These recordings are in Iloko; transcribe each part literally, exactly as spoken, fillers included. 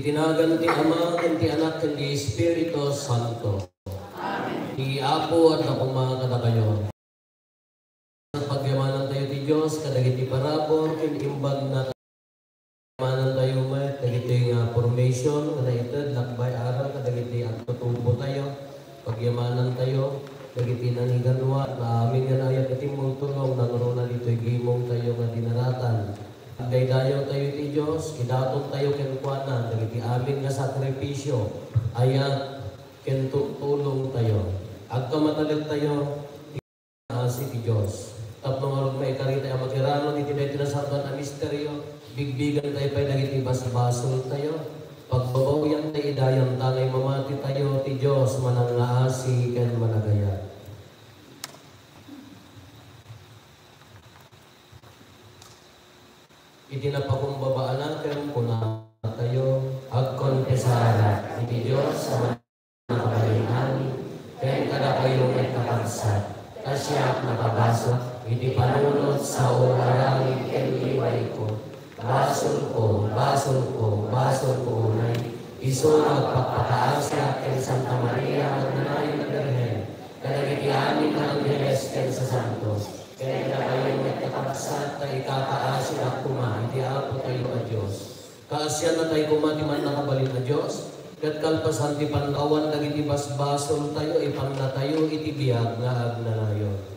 Iti nagan ti Ama, ken ti Anak, ken ti Espiritu Santo. Ti Apo adda koma kadakayo. Pagyamanantayo ti Dios kadagiti parabur ken imbagna. Pagyamanantayo met dagiti nga formation nga naited lakbay aral kadagiti agtutubotayo. Pagyamanantayo dagiti nangiganwa, amin nga naayat iti multulong, nangruna ditoy gimongtayo nga dinaratan. Agdaydayawtayo iti Dios, idatontayo kenkuana dagiti amin nga sakripisio, ayat, ken tutulongtayo. Agkamatalektayo ti asi ti Dios. Tapno ngarud maikarita a makirano diti daytoy nasantoan a misterio, bigbigentayo pay dagiti basbasoltayo. Pagbabawiantayo idayan ta nga imamatitayo ti Dios manangngaasi ken managayat. Iti napakumbaba a nakem, kunatayo, agkonfesarak iti Dios a Mannakabalin-amin, ken kadakayo met a kabsat, ta siak nakabasol iti panunot, sao, aramid, ken liwayko. Basolko, basolko, basolko unay. Isu nga agpakpakaasiak ken Santa Maria nga agnanayon a Birhen, kadagiti amin nga angheles ken sasanto, ken kadakayo met a kabsat, ta ikakaasiak koma iti Apotayo a Dios. Kaasiannatayo koma ti Mannakabalin a Dios, ket kalpasan ti pannakawan dagiti basbasoltayo, ipannatayo iti biag nga agnanayon.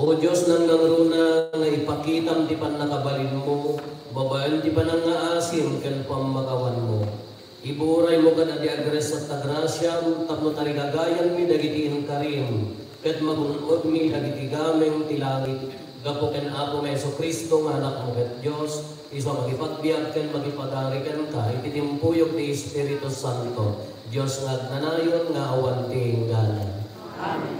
O Dios, nangnangruna nga ipakitam ti pannakabalinmo babaen ti panangngaasim ken pammakawanmo. Iburaymo kadagiti agresat a grasiam tapno tarigagayanmi dagiti inkarim ket magun-odmi dagiti gameng ti langit. Gapu ken Apomi Jesu-Cristo nga Anakmo ket Dios, isu a mangipagbiag ken mangipagari kenka iti timpuyog ti Espiritu Santo, Dios nga agnanayon nga awan ti inggana. Amen.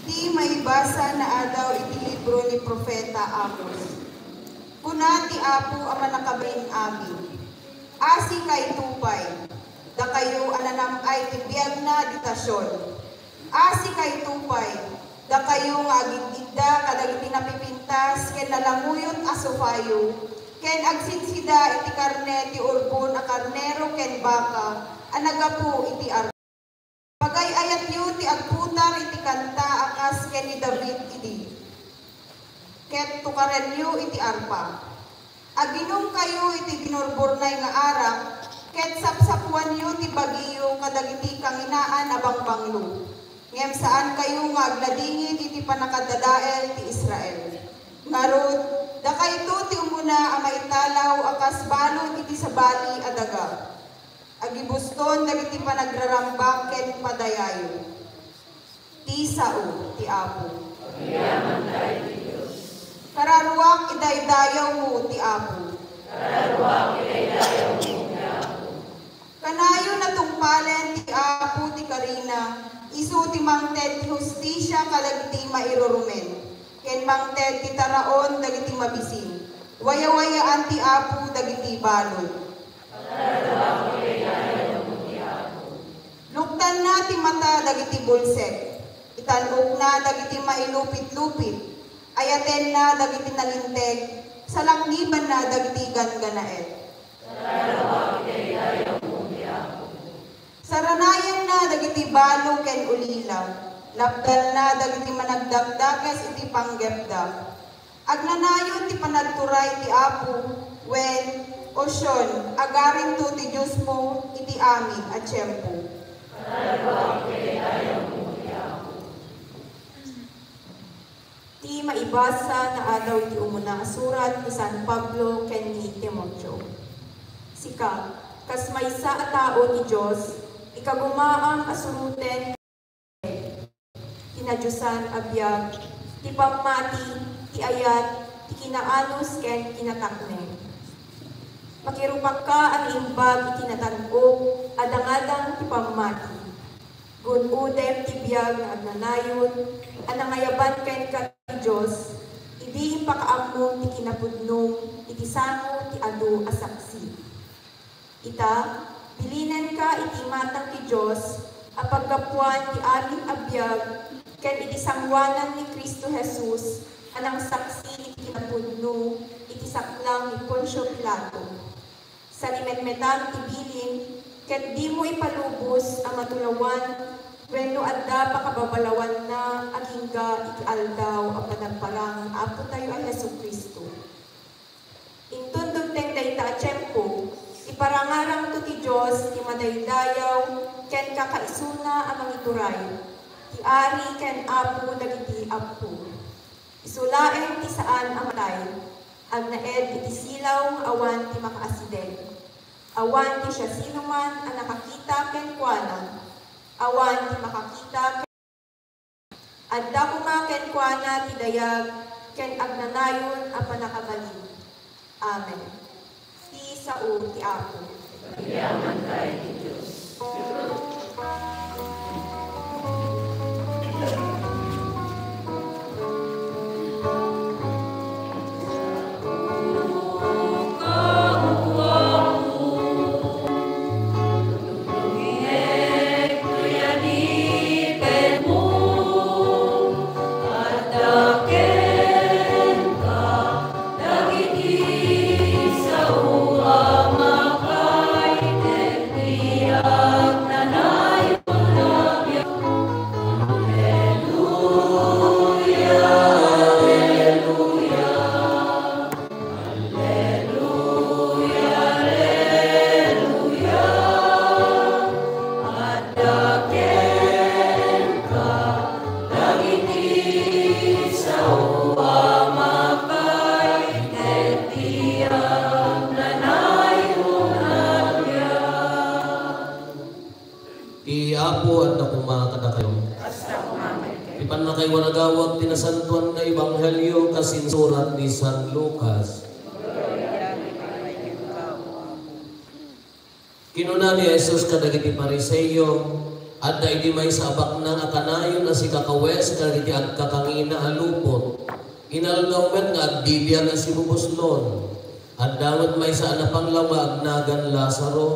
Ti maibasa nga adaw iti libro ni Profeta Amos. Kuna ti Apo a Mannakabalin-amin, "Asikayto pay, dakayo a nanam-ay ti biagna dita Sion. Asikayto pay, dakayo nga agidgidda kadagiti napipintas ken nalamuyot a sufayo, ken agsidsida iti karne ti urbon a karnero ken baka a naggapu iti ar-" Pagay-ayatyo ti agputar iti kanta a kas ken ni David idi, ket tukarenyo iti arpa. Aginumkayo iti binurburnay nga arak, ket sapsapuanyo ti bagiyo kadagiti kanginaan a bangbanglo. Ngem saankayo nga agladingit iti pannakadadael ti Israel. Ngarud, dakayto ti umuna a maitalaw a kas balud iti sabali a daga. Agibuston dagiti panagrarambak ken padayayo. Ti sao ti Apo. Agyamankay ti Dios. Kararuak, idaydayawmo ti Apo. Kararuak, idaydayawmo ti Apo. Kanayon a tungpalen ti Apo ti karina, isu ti mangted ti hustisia kadagiti mairurumen, ken mangted ti taraon dagiti mabisin. Wayawayaan ti Apo dagiti balud. Luktanna ti mata dagiti bulsek, itan-okna dagiti mailupitlupit, ayatenna dagiti nalinteg, salaknibanna dagiti ganggannaet. Saranayanna dagiti balo ken ulila, lapdanna dagiti managdakdakes iti panggepda. Agnanayon ti panagturay ti Apo, wen, O Sion, agarinto ti Diosmo iti amin a tiempo. Ti maibasa nga adaw iti umuna a surat ni San Pablo ken ni Timoteo. Sika, kas maysa a tao ti Dios, ikagumaam a suroten ti nadiosan a biag, ti pammati, ti ayat, ti kinaanus ken kinatakneng. Makirupakka a naimbag iti natan-ok a dangadang ti pammati. Gun-odem ti biag nga agnanayon a nangayaban kenka ti Dios, idi impakaammom ti kinapudnom iti sango ti adu a saksi. Ita, bilinenka iti imatang ti Dios a paggapuan ti amin a biag ken iti sangoanan ni Cristo Jesus a nangsaksi iti kinapudno iti saklang ni Poncio Pilato. Salimetmetam ti bilin, ket dimo ipalubos a matulawan wenno adda pakababalawanna agingga iti Aldaw a Panagparang ni Apotayo a Jesu-Cristo. Inton dumteng dayta a tiempo, iparangarangto ti Dios ti madaydayaw ken kakaisuna a mangituray, ti Ari ken Apo dagiti appo. Isu laeng ti saan a matay, agnaed iti silaw nga awan ti makaasideg. Awan ti siasinoman a nakakita kenkuana, awan ti makakita ken-, adda koma kenkuana ti dayag ken agnanayon a pannakabalin. Amen. Ti sao ti Apo. Agyamankay ti Dios. Apo, adda koma kadakayo. Ti pannakaiwaragawag ti nasantoan nga ebanghelio kas insurat ni San Lucas. Kinuna ni Jesus kadagiti Fariseo, "Adda idi maysa a baknang a kanayon a sikakawes kadagiti agkakangina a lupot. Inaldaw met nga agbibiag a sibubuslon. Adda met maysa a napanglaw nga agnagan Lazaro,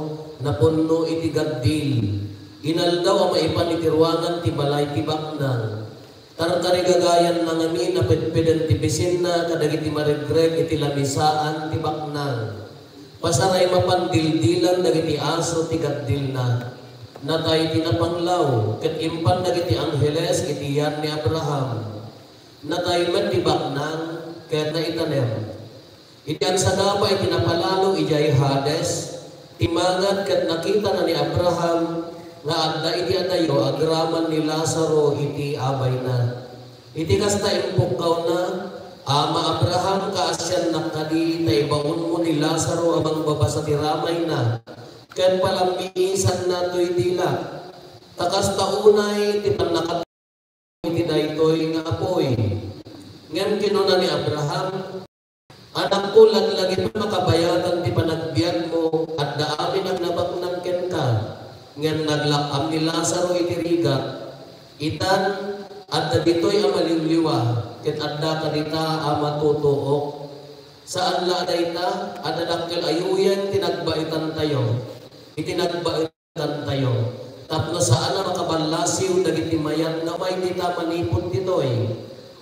napunno iti gaddil. Inaldaw a maipan iti ruangan ti balay ti baknang. Tartarigagayanna ngamin a pedpeden ti bisinna kadagiti maregreg iti lamisaan ti baknang. Pasaray mapan dildilan dagiti aso ti gaddilna. Natay ti napanglaw, ket impan dagiti angheles iti yan ni Abraham. Natay met ti baknang, ket naitanem. Iti agsagaba iti napalalo idiay Hades, timmagad ket nakitana ni Abraham nga adda iti adayo agraman ni Lazaro iti abayna. Iti kasta, impukkawna, 'Ama Abraham, kaasiannak kadi ta ibaonmo ni Lazaro a mangbabasa ti ramayna ket palammiisanna toy dila. Ta kasta unay ti pannakadua iti daytoy nga apuy.' Ngem kinuna ni Abraham, 'Anakko, laglagipen makabayatan ti panagbiagmo, adda amin a nabaknang kenka. Ngem naglak-am ni Lazaro iti rigat. Itan, adda ditoy a maliwliwa, ket adda kadita a matutuok. Saan la a dayta, adda dakkel a yuyeng ti nagbaetantayo. Iti nagbaetantayo, tapno saan a makaballasiw dagiti mayat nga umay dita manipud ditoy,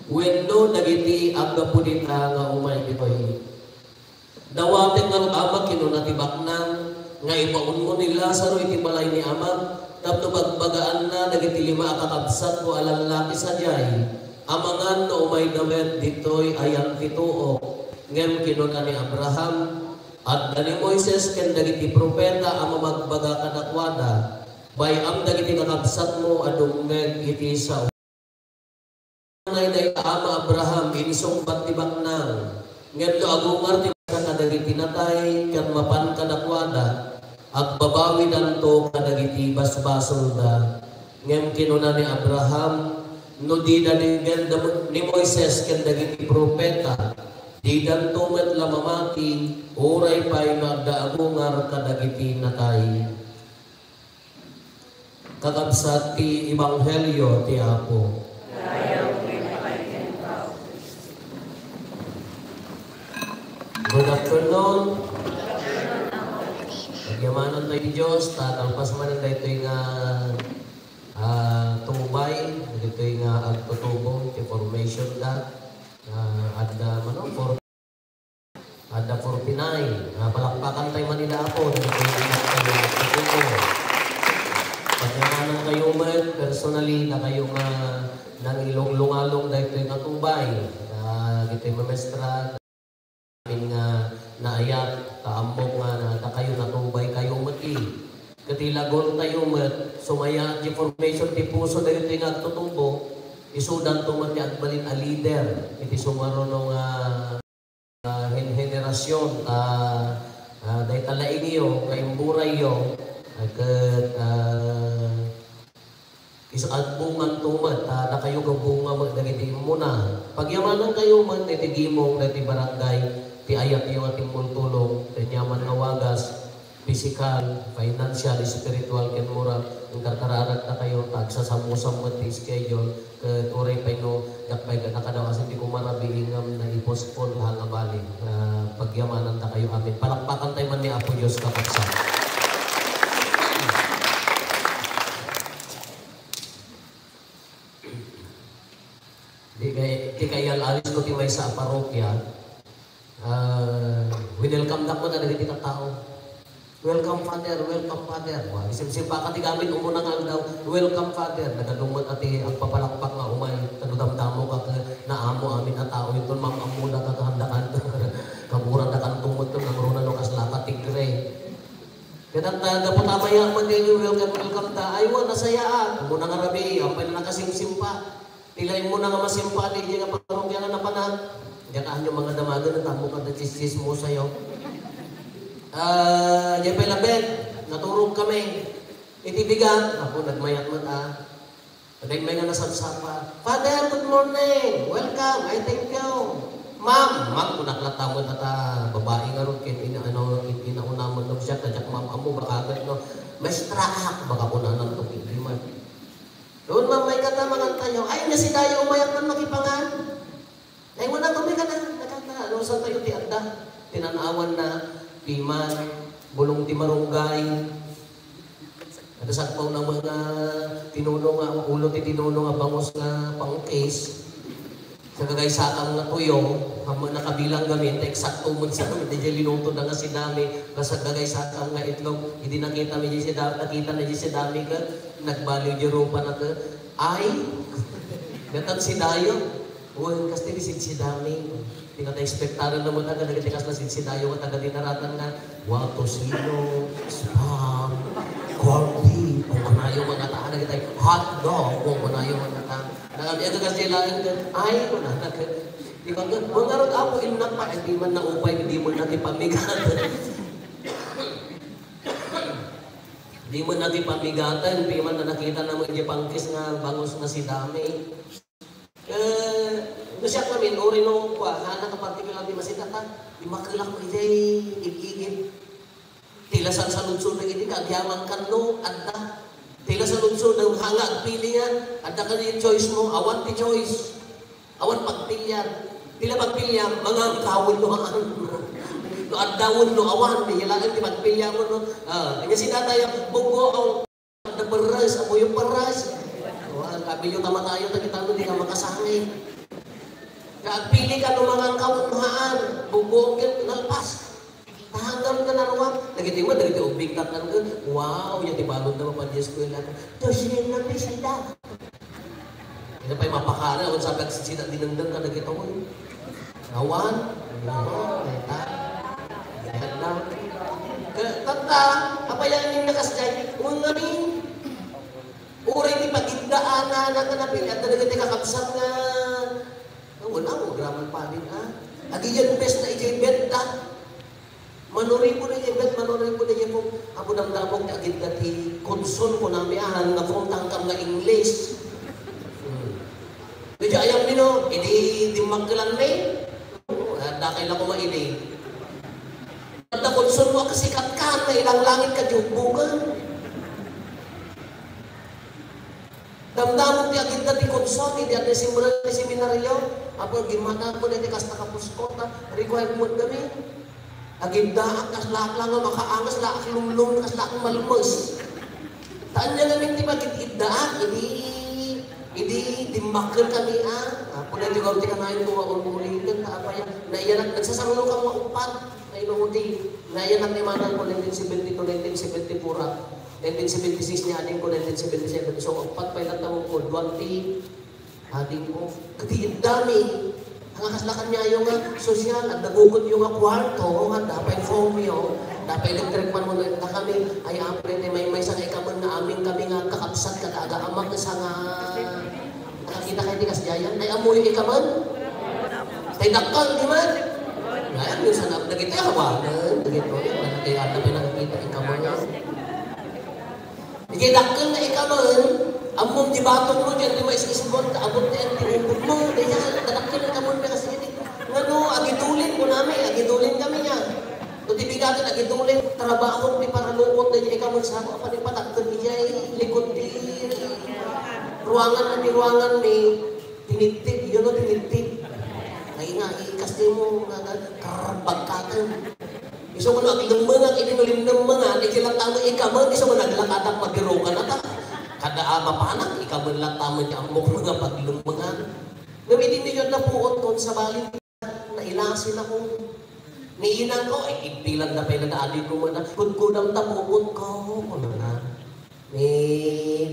wenno dagiti aggapu dita nga umay ditoy. Dawatek ngarud, Ama, kinuna ti baknang, nga ibaonmo ni Lazaro iti balay ni amam, tapno bagbagaanna dagiti lima a kakabsatko a lallaki sadiay, amangan no umayda met ditoy a yantituok. Ngem kinuna ni Abraham, Adda ni Moises ken dagiti profeta a mamagbaga kadakuada, bay-am dagiti kakabsatmo a dumngeg iti sao. Nay dayta, Ama Abraham, insungbat ti baknang, ngem no agungar ti maysa kadagiti natay ket mapan kadakuada, agbabawidanto kadagiti basbasolda. Ngem kinuna ni Abraham, no dida denggen da-, ni Moises ken dagiti profeta, didanto met la mamati, uray pay no adda agungar kadagiti natay. Kakabsat ti Ebanghelio ti Apo. Good afternoon. Pagyamanan tayo ti Diyos, ta kalpas man daytoy nga, ah, tubay, daytoy nga agtutubo, ti formation da, ah, adda, ano, for-, adda forty-nine. Ah, palakpakan tayo man ida Apo, daytoy nga agtutubo. Pagyamanan kayo met, personally, dakayo nga nangiluglungalong daytoy nga tubay. Ah, daytoy mamestra, amin nga naayat, ta ammok nga na-, dakayo natubay kayo met, eh. Ket ilagon tayo met, sumayaat ti formation ti puso dagitoy nga agtutubo, isudanto met ti agbalin a leader iti sumaruno nga, ah, hen-, henerasyon, ta, ah, dayta laingyo nga imburayyo, ah, ket, ah, Isu agbunganto met, ta dakayo nga bunga met dagiti immuna. Pagyamanan kayo met iti gimong dagiti barangay, ti ayatyo nga timmultulong, ti aniaman nga wagas, pisikal, financial, espiritual, ken moral, inkarkararagta kayo, ta agsasamusan met ti schedule, ket uray pay no, dakpay ket nakadaw asin ti kumarabi, ngem naipospon, ha, nga bali, ah, pagyamanan dakayo amin. Palakpakan tayo man ni Apo Dios, kakabsat. Di kay, di kay al-, alis ko ti maysa a parokya. Ah, winelcome da ko na dagiti tattao. "Welcome, Father. Welcome, Father." Wa, simsimpa ka ti gamin, umuna nga aldaw, "Welcome, Father." Nagadunget a ti agpapalakpak nga umay, tano damdamo ka ket naamo amin a tao, inton mam-ammo da ka, kahandakayo. Kaburan da kanto met, nangruna no kasla ka tigre. Ket anta, gapu ta mayaman ti welcome, welcome ta. Ay, wa, nasayaat. Umuna nga rabii, apay na nakasimsimpa. Ti laeng mo na nga masimpa, ti idiay nga parokya nga napanak. Diak kaanyo mga damagen, tammo kada chismis mo sayo. Ah, diay pay laeng, naturog kami. Iti bigat, ako nagmayat met a. Daytoy nga nasapsapa. "Father, good morning. Welcome. I thank you." "Ma'am, ma'am," kunak latta met a ta babai ngarud ket ina-, ano, ket inauna met no siak, ta diak ma'am ammo, baka ket no, "Maestra ak," baka kunanan to, ket di man. "Doon, ma'am, maikata, mangantayo." "Ay, nia si Dayo, umayak man makipangan." Ay, wala kami ka na, nakaka-, ano, sa tayo ti adda. Tinan-awan na, piman, bulong ti marunggay. At sakbaw na mga tinuno nga, ulo ti tinuno nga bangus nga pangukis. Sa gagaysakam nga tuyo, amo nakabilang kami, ente eksakto mo sa kami, di linuto na nga si Dami, basta gagaysakam nga itlog, hindi nakita mi di si Dami, nakita na di si Dami ka, nagbaliw di rupa na ka, ay, gatan si Dayo. Wen, kas ti bisin si Dami. Pinaka-expectaran na mo taga dagiti kasla sin si Dayo nga taga dinaratan nga, "Wa, tocino, spam, corned beef," kung kunayo mga taan, dagiti hotdog, kung kunayo mga taan. Nagami aga kasi laeng ka, ay, kuna, nag-, di ba, nga, mga rod, apo, innak pa, ay, di man naupay, di man nakipamigatan. Di man nakipamigatan, di man na nakita na mo, di pangkis nga, bangus nga si Dami. Eh, no siak ngamin, uri no, kua, ha, nakapartikular ti masita ta, di makelak mo idiay ig-igid. Ti la salsaludsod na iti kaagyaman kanno, adda. Ti la salsaludsod na hanga agpili nga, adda ka di choice mo, awan ti choice. Awan pagpilian. Ti la pagpilian, mangangkawen no haan. No adda wenno awan, di laeng ti pagpilian mo, no? Ah, kasi datayo, bugo ang Adda perres, amoyo perres. Wa, kabilyo kamatayo, ta kitano di ka makasangit. Kaagpili ka no mangangkawen haan, bubuong ket nalpas. Tahangan ka na ruwa. Dagiti mo, dagiti ubbing tatnan ka. Wow, ya ti balon na mapan di eskwela ka. Tusien na, Priscilla. Ina pay mapakara, awan sa pagsisida, dinengdeng ka dagito, eh. Awan? Oo, eta. Yan lang. Ka-, tanta, apay ang inyong nakasjay? Kung ngamin, uray ti pagindaan na, na, na, napili, at talaga ti kakabsat nga, ah, wala mo, graman pa din, ah. Agiyan bes na ijay benta. Manuribo na iye, bet, manuribo na iye, kung apo damdamok ti agidda ti kudson, kunami ahan, nga kung tangkam nga English. Hmm. Medyo ayam ni, no? Idi dimmakkelan mi. Ah, dakay na kuma idi. Adda kudson mo, kasikat ka, nailanglangit ka, di hukbukan. Damdamok ti agidda ti kudson, idi adda simbra ti seminaryo. Apo, gimmatangko deti kasta kapuskota, requirement kami. Agiddaak, kasla ak lang nga makaangas, laak lumlum, kasla ak malmes. Taan niya ngamin ti pagid-iddaak, idi, idi dimbakkel kami, ah. Apo, deti gawti kanayon ko nga ululiten, ta apay, naiyanak, nagsasaruno kami nga uppat. Ay, no, di, naiyanak ni manang ko nineteen seventy-two, nineteen seventy-four, ah. Nineteen seventy-six ni ading ko, nineteen seventy-seven. So, uppat pay lang taon ko, duwang ti ading ko. Kati dami. Ang kasla kanyayo nga, sosyal, at nagukot yung nga kwarto, nga dapat foam yo, dapat electric fan mo na kami. Ay, apre, ni may, may sa nga ikaman nga aming kami nga kakabsat, kada aga amak, sa nga Nakakita kayo ti kasdiayan? Ay, ammoyo ikaman? Tay dakkel, di man? Ngayon, minsan ako dagiti awanen, dagiti, dagiti, ano, pinakita ikaman. Iti dakkel nga ikaman, ammom ti batok mo diyan, ti mais-isbon, kaabot na yan, ti ubod mo, kaya, dakkel ikaman na kasi, ngano, agidulin mo namin, agidulin kami niya. No ti bigaten, agidulin, trabaho, ti paraluot, na diay ikaman sa ako, apan ipatagked, ijay, likod ti Ruangan na ti ruangan ni tinitip, yun o tinitip. Ay nga, ikas ti mo, nga, nga, karbagkatan. Isu ko no, aglemmengak, iti no limnemmengak, iti lang tamo ikaman, isu ko naglakadak, magirukan na ta. Kada ama panak, ikaman lang tamo, ti ammok, nga paglemmengak. Ngem iti niyo na puot kon sabali, nailasin ako. Ni inang ko, ay, igpilan da pay na adi ko man, kudkudam ta puot ko, kunana. Ni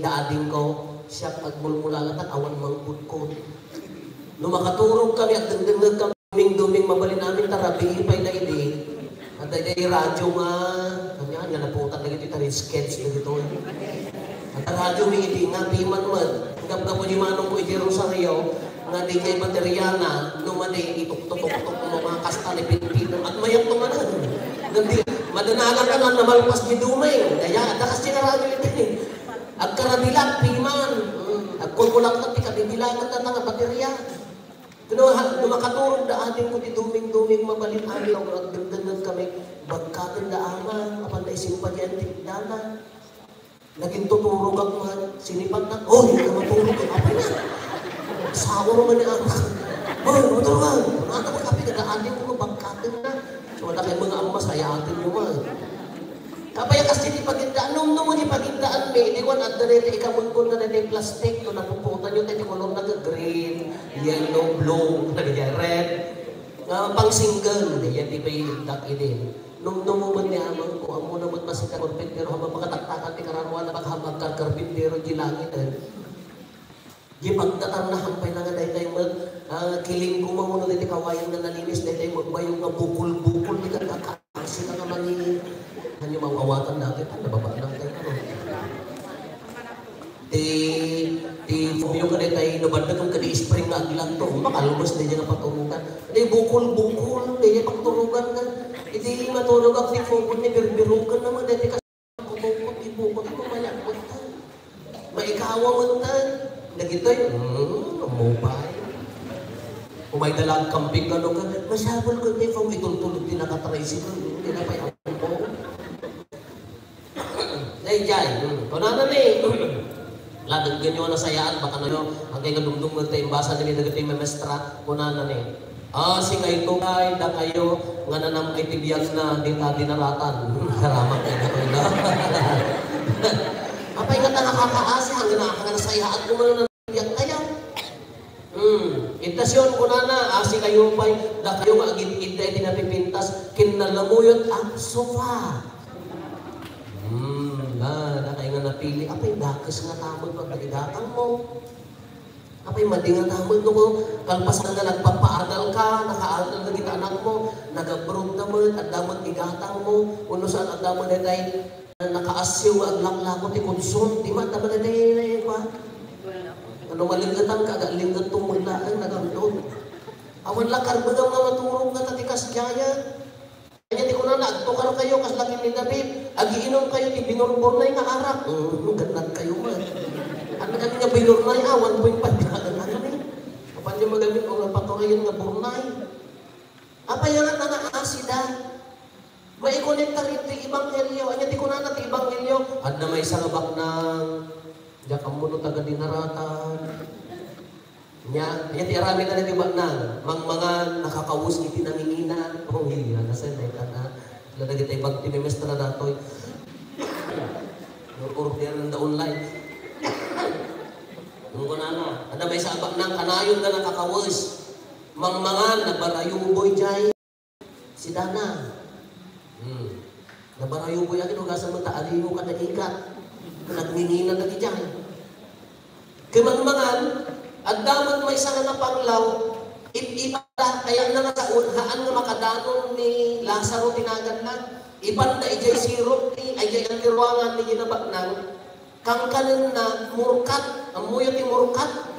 daading ko, siak agmulmulala ta awan mangkutkot. No makaturog kami, agdengdengngeg kami, duming-duming, mabalin amin ta rabii pay na idi. At daydiay radyo nga, ania, ania, naputan dagiti ta red sketch dagitoy. At radyo mi idi nga, piman met, gapgapu di manong ko iti rosaryo, nga daydiay bateriana, no madi, ituktutuktok mo mga kasta ni Pipino, at mayat to manen. Ngem di, madanagan ka nga namalpas di dumay. Kaya, dakas di nga radyo iti. Kabilak, piman. Hmm. Agkulkulak na ti kabibilangan na nga baterya. Kuno, ha, no makaturog da adingko ti duming-duming mabalin amin, agdengdengngeg kami, bagkaten da ama, apan naisimpadian ti dana. Naging tuturogak man, sinipat na, "Oy, di ka maturog, eh, apay na?" Saor man ni ama. "Oy, maturog ka." Nata ko kape, kada adingko, bagkaten na. So, wala kayo mga ama, sayaten mo man. Apay a kas ti pagiddaan, numnum ti pagiddaan mi, di wan adda daytoy ikamengkon nga daytoy plastic, no napupuotan yo, daytoy kolor na green, yellow, blue, red. Nga pang single, di yan ti pay dak idi. Numnum met ni amang ko, ammo na met masika karpentero, habang makataktakan ti kararuan, habang karpentero, di langit, eh. Di pagdatarna, hampay na nga daytoy met, ah, kiling ko, mauna daytoy kawayan nga nalinis, daytoy met bayog nga bukol-bukol, di ka kakasi ka nga mangi-, ano, mawawatan dati, pa, nababa lang tayo, ano. Ti, ti fobia ko daytoy, no, banda kang kadi spring nga aglanto, makalbas na dyan ang paturugan. Di bukol-bukol, di dyan pagturugan ka. Iti maturog ang ti fobia ni birbirugan naman, daytoy Kutukot, ibukot ko, mayakot ka. Maikawa man ta. Dagitoy, hmm, mobile. Umay dalag camping ka, no, ka, masabol ko, di, pang itultulog, di nakatricycle, di na pa'y ampo. Dayjay, hmm, kunana ni, ladaggen yo a nasayaan, baka na yo, agay nga dumdum nga tayo, basa ni, dagitoy memestra, kunana ni, Ah, sikayto pay, dakayo, nga nanam-ay ti biagna, dita dinaratan. Karamak na dakayo na. Apay nga ta nakakaasi, hanggang na, hanggang nasayaat ko man ang biag tayo. Hmm, ita siyon, kunana, ah, sikayo pay, dakayo nga agid-idda iti napipintas, ken nalamuyot a sofa. Hmm, na, dakayo nga napili, apay dakes nga tamon pagkaidatang mo. Apay, madi nga tamon no, kalpasan nga nagpapaadal ka, nakaadal dagiti anakmo, nag-abroad da met, adda met igatangmo, wenno saan adda met daytay nakaasiw nga aglaklako ti konsum, di met, adda met daytay, kua? Ano, malingetan ka, aga linget to, mula, ay, nagangdon. Awan la karbegam nga maturog nga ta ti kasdiay. Kanya ti kunana, "Agtukar kayo, kas laki ni David, agiinom kayo ti binurburnay nga arak." Mm, gannad kayo man. Ano kami nga binurnay, ah, one point five ka na kami. Apan yung magamit, o nga paturayan nga burnay. Apay nga ta nakaasida? Maikonektar iti ebanghelio. Anya ti kunana ti ebanghelio? Adda maysa nga baknang, diak ammo no taga dinaratan. Nya, nya ti aramid na ti baknang, mangmangan, nakakawes iti nangingina. Oh, iya, nasay na itan, ah. Wala dagiti bag ti memestra datoy. Order da online. Nung kunana, adda maysa a baknang, kanayon nga nakakawes. Mangmangan, nabarayuboy jay. Si Dana. Hmm. Nabarayuboy, akin, hugasan mo, ta aligo ka na ikat. Nagngingina na di dyan. Kemangmangan, adda met maysa nga napanglaw, it-, ipada, kaya na nga sa un-, haan nga makadanon ni Lazaro ti naganna. Ipanda ijay sirok ti, ay, ijay ang kiruangan ni ginabaknang. Kangkanenna, murkat. Ammoyo ti murkat?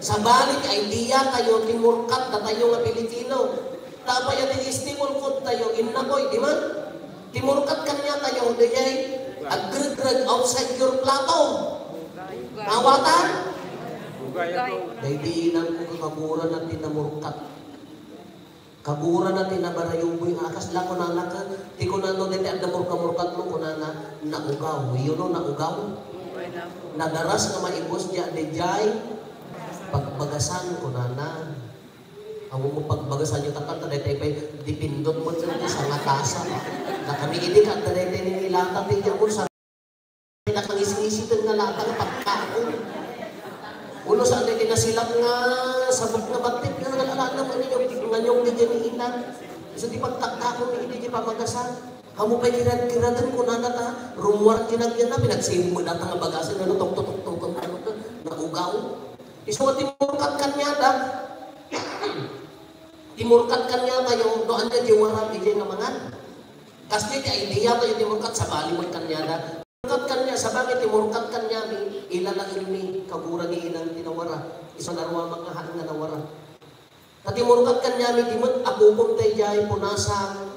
Sabali ti idea tayo, ti murkat datayo nga Pilipino. Tapay a ti staple food tayo, innakoy, di man? Ti murkat kanya tayo, dayay, agregreg outside your plato. Nawatan? Daydi inang ko kakabura na ti namurkat. Kagurana ti nabarayuboy nga akas la kunana ket, ti kunana daytoy adda murka-murkat mo, kunana, naugaw. Yuno, naugaw? Nadaras nga maibus diay, daydiay, pagbagasan, kunana. Awan mo pagbagasan yo, takanta, daytoy pay, dipindot mo, ti sangatasa. Nakami idi ka, daytoy ni Milata, ti diay mo, sa Nakangisi-ngisi ken nga lata nga pagkaon. Uno, saan ti nasilak nga sabok nga batik nga nalala na man ninyo, nga niyong ni Jenny Ina. So, ti pagtaktakon ni idi ti pamagasan. Amo pay kirad-kiraden, kunana ta, rummuar ti nagyan na, pinagsimbag data nga bagasan, ano, tok-tok-tok-tok, ano ka, naugaw. Isu nga timurkat kaniada, timurkat kaniatayo, no, anya di waram, iti nga mangan. Kas ti idea tayo ti murkat, sabali met kaniada. Murkat kania, sabali ti murkat kaniami, ilalaenmi, kagura ni inang ti nawara. Isu nga ruamak nga haan nga nawara. Ta ti murkat kaniami, di met apupon tayo diay, punasan,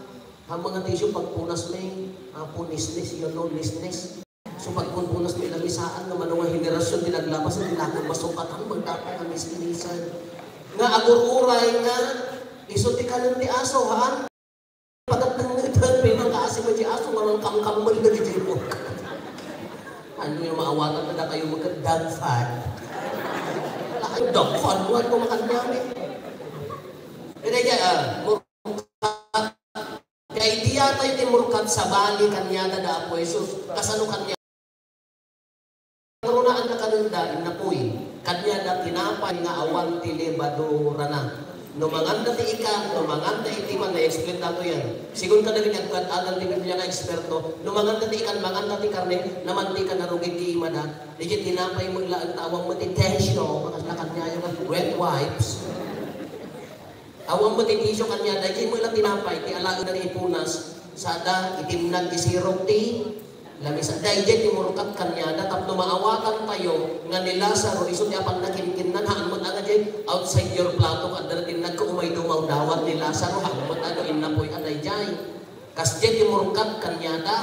ang mga tissue, pagpunas mi, apo, nisnis, yun, no, nisnis. So, pagpunpunas ti lamisaan nga mano nga henerasyon ti naglabas, ti dakkel masukatan, magdapay nga misinisan. Nga agur-uray nga isu ti kanen ti aso, haan? Pagkatengngetan, pinangkaasi met ti aso, nga nangkamkamel dagiti mo. Ano yung maawatan na kayo magka-dog fat? Wala kayo dog fat, wala ko makagmamit. Kaya, ah, murkat. Kaya iti yatay ti murkat sabali kaniada da Apo Jesus. Kasano kaniada? Runaanna kanenda, innapoy. Kaniada tinapay nga awan ti lebadurana. No manganda ti ikan, no manganda iti man, na-explain nato yan. Sigun kadagiti agkad-adal ti Biblia nga eksperto, no manganda ti ikan, manganda ti karne, namantika, narugit ti imada. Di tinapay mo laeng ta awan mo ti tensyo, makasla kaniayo nga wet wipes. Awan mo ti tisyo kaniada, daydiay mo la tinapay, ti alaen na ipunas, sada itimnag ti sirok ti lamisa. Daydiay ti murkat kaniada, tapno maawatan tayo nga ni Lazaro, isu ti apan nakinkinnan, haan mo ta nga daydiay, outside your plato, kadda na tinag ka umay dumawdawat ni Lazaro, haan mo ta nga innapoy ka daydiay. Kasdiay ti murkat kaniada.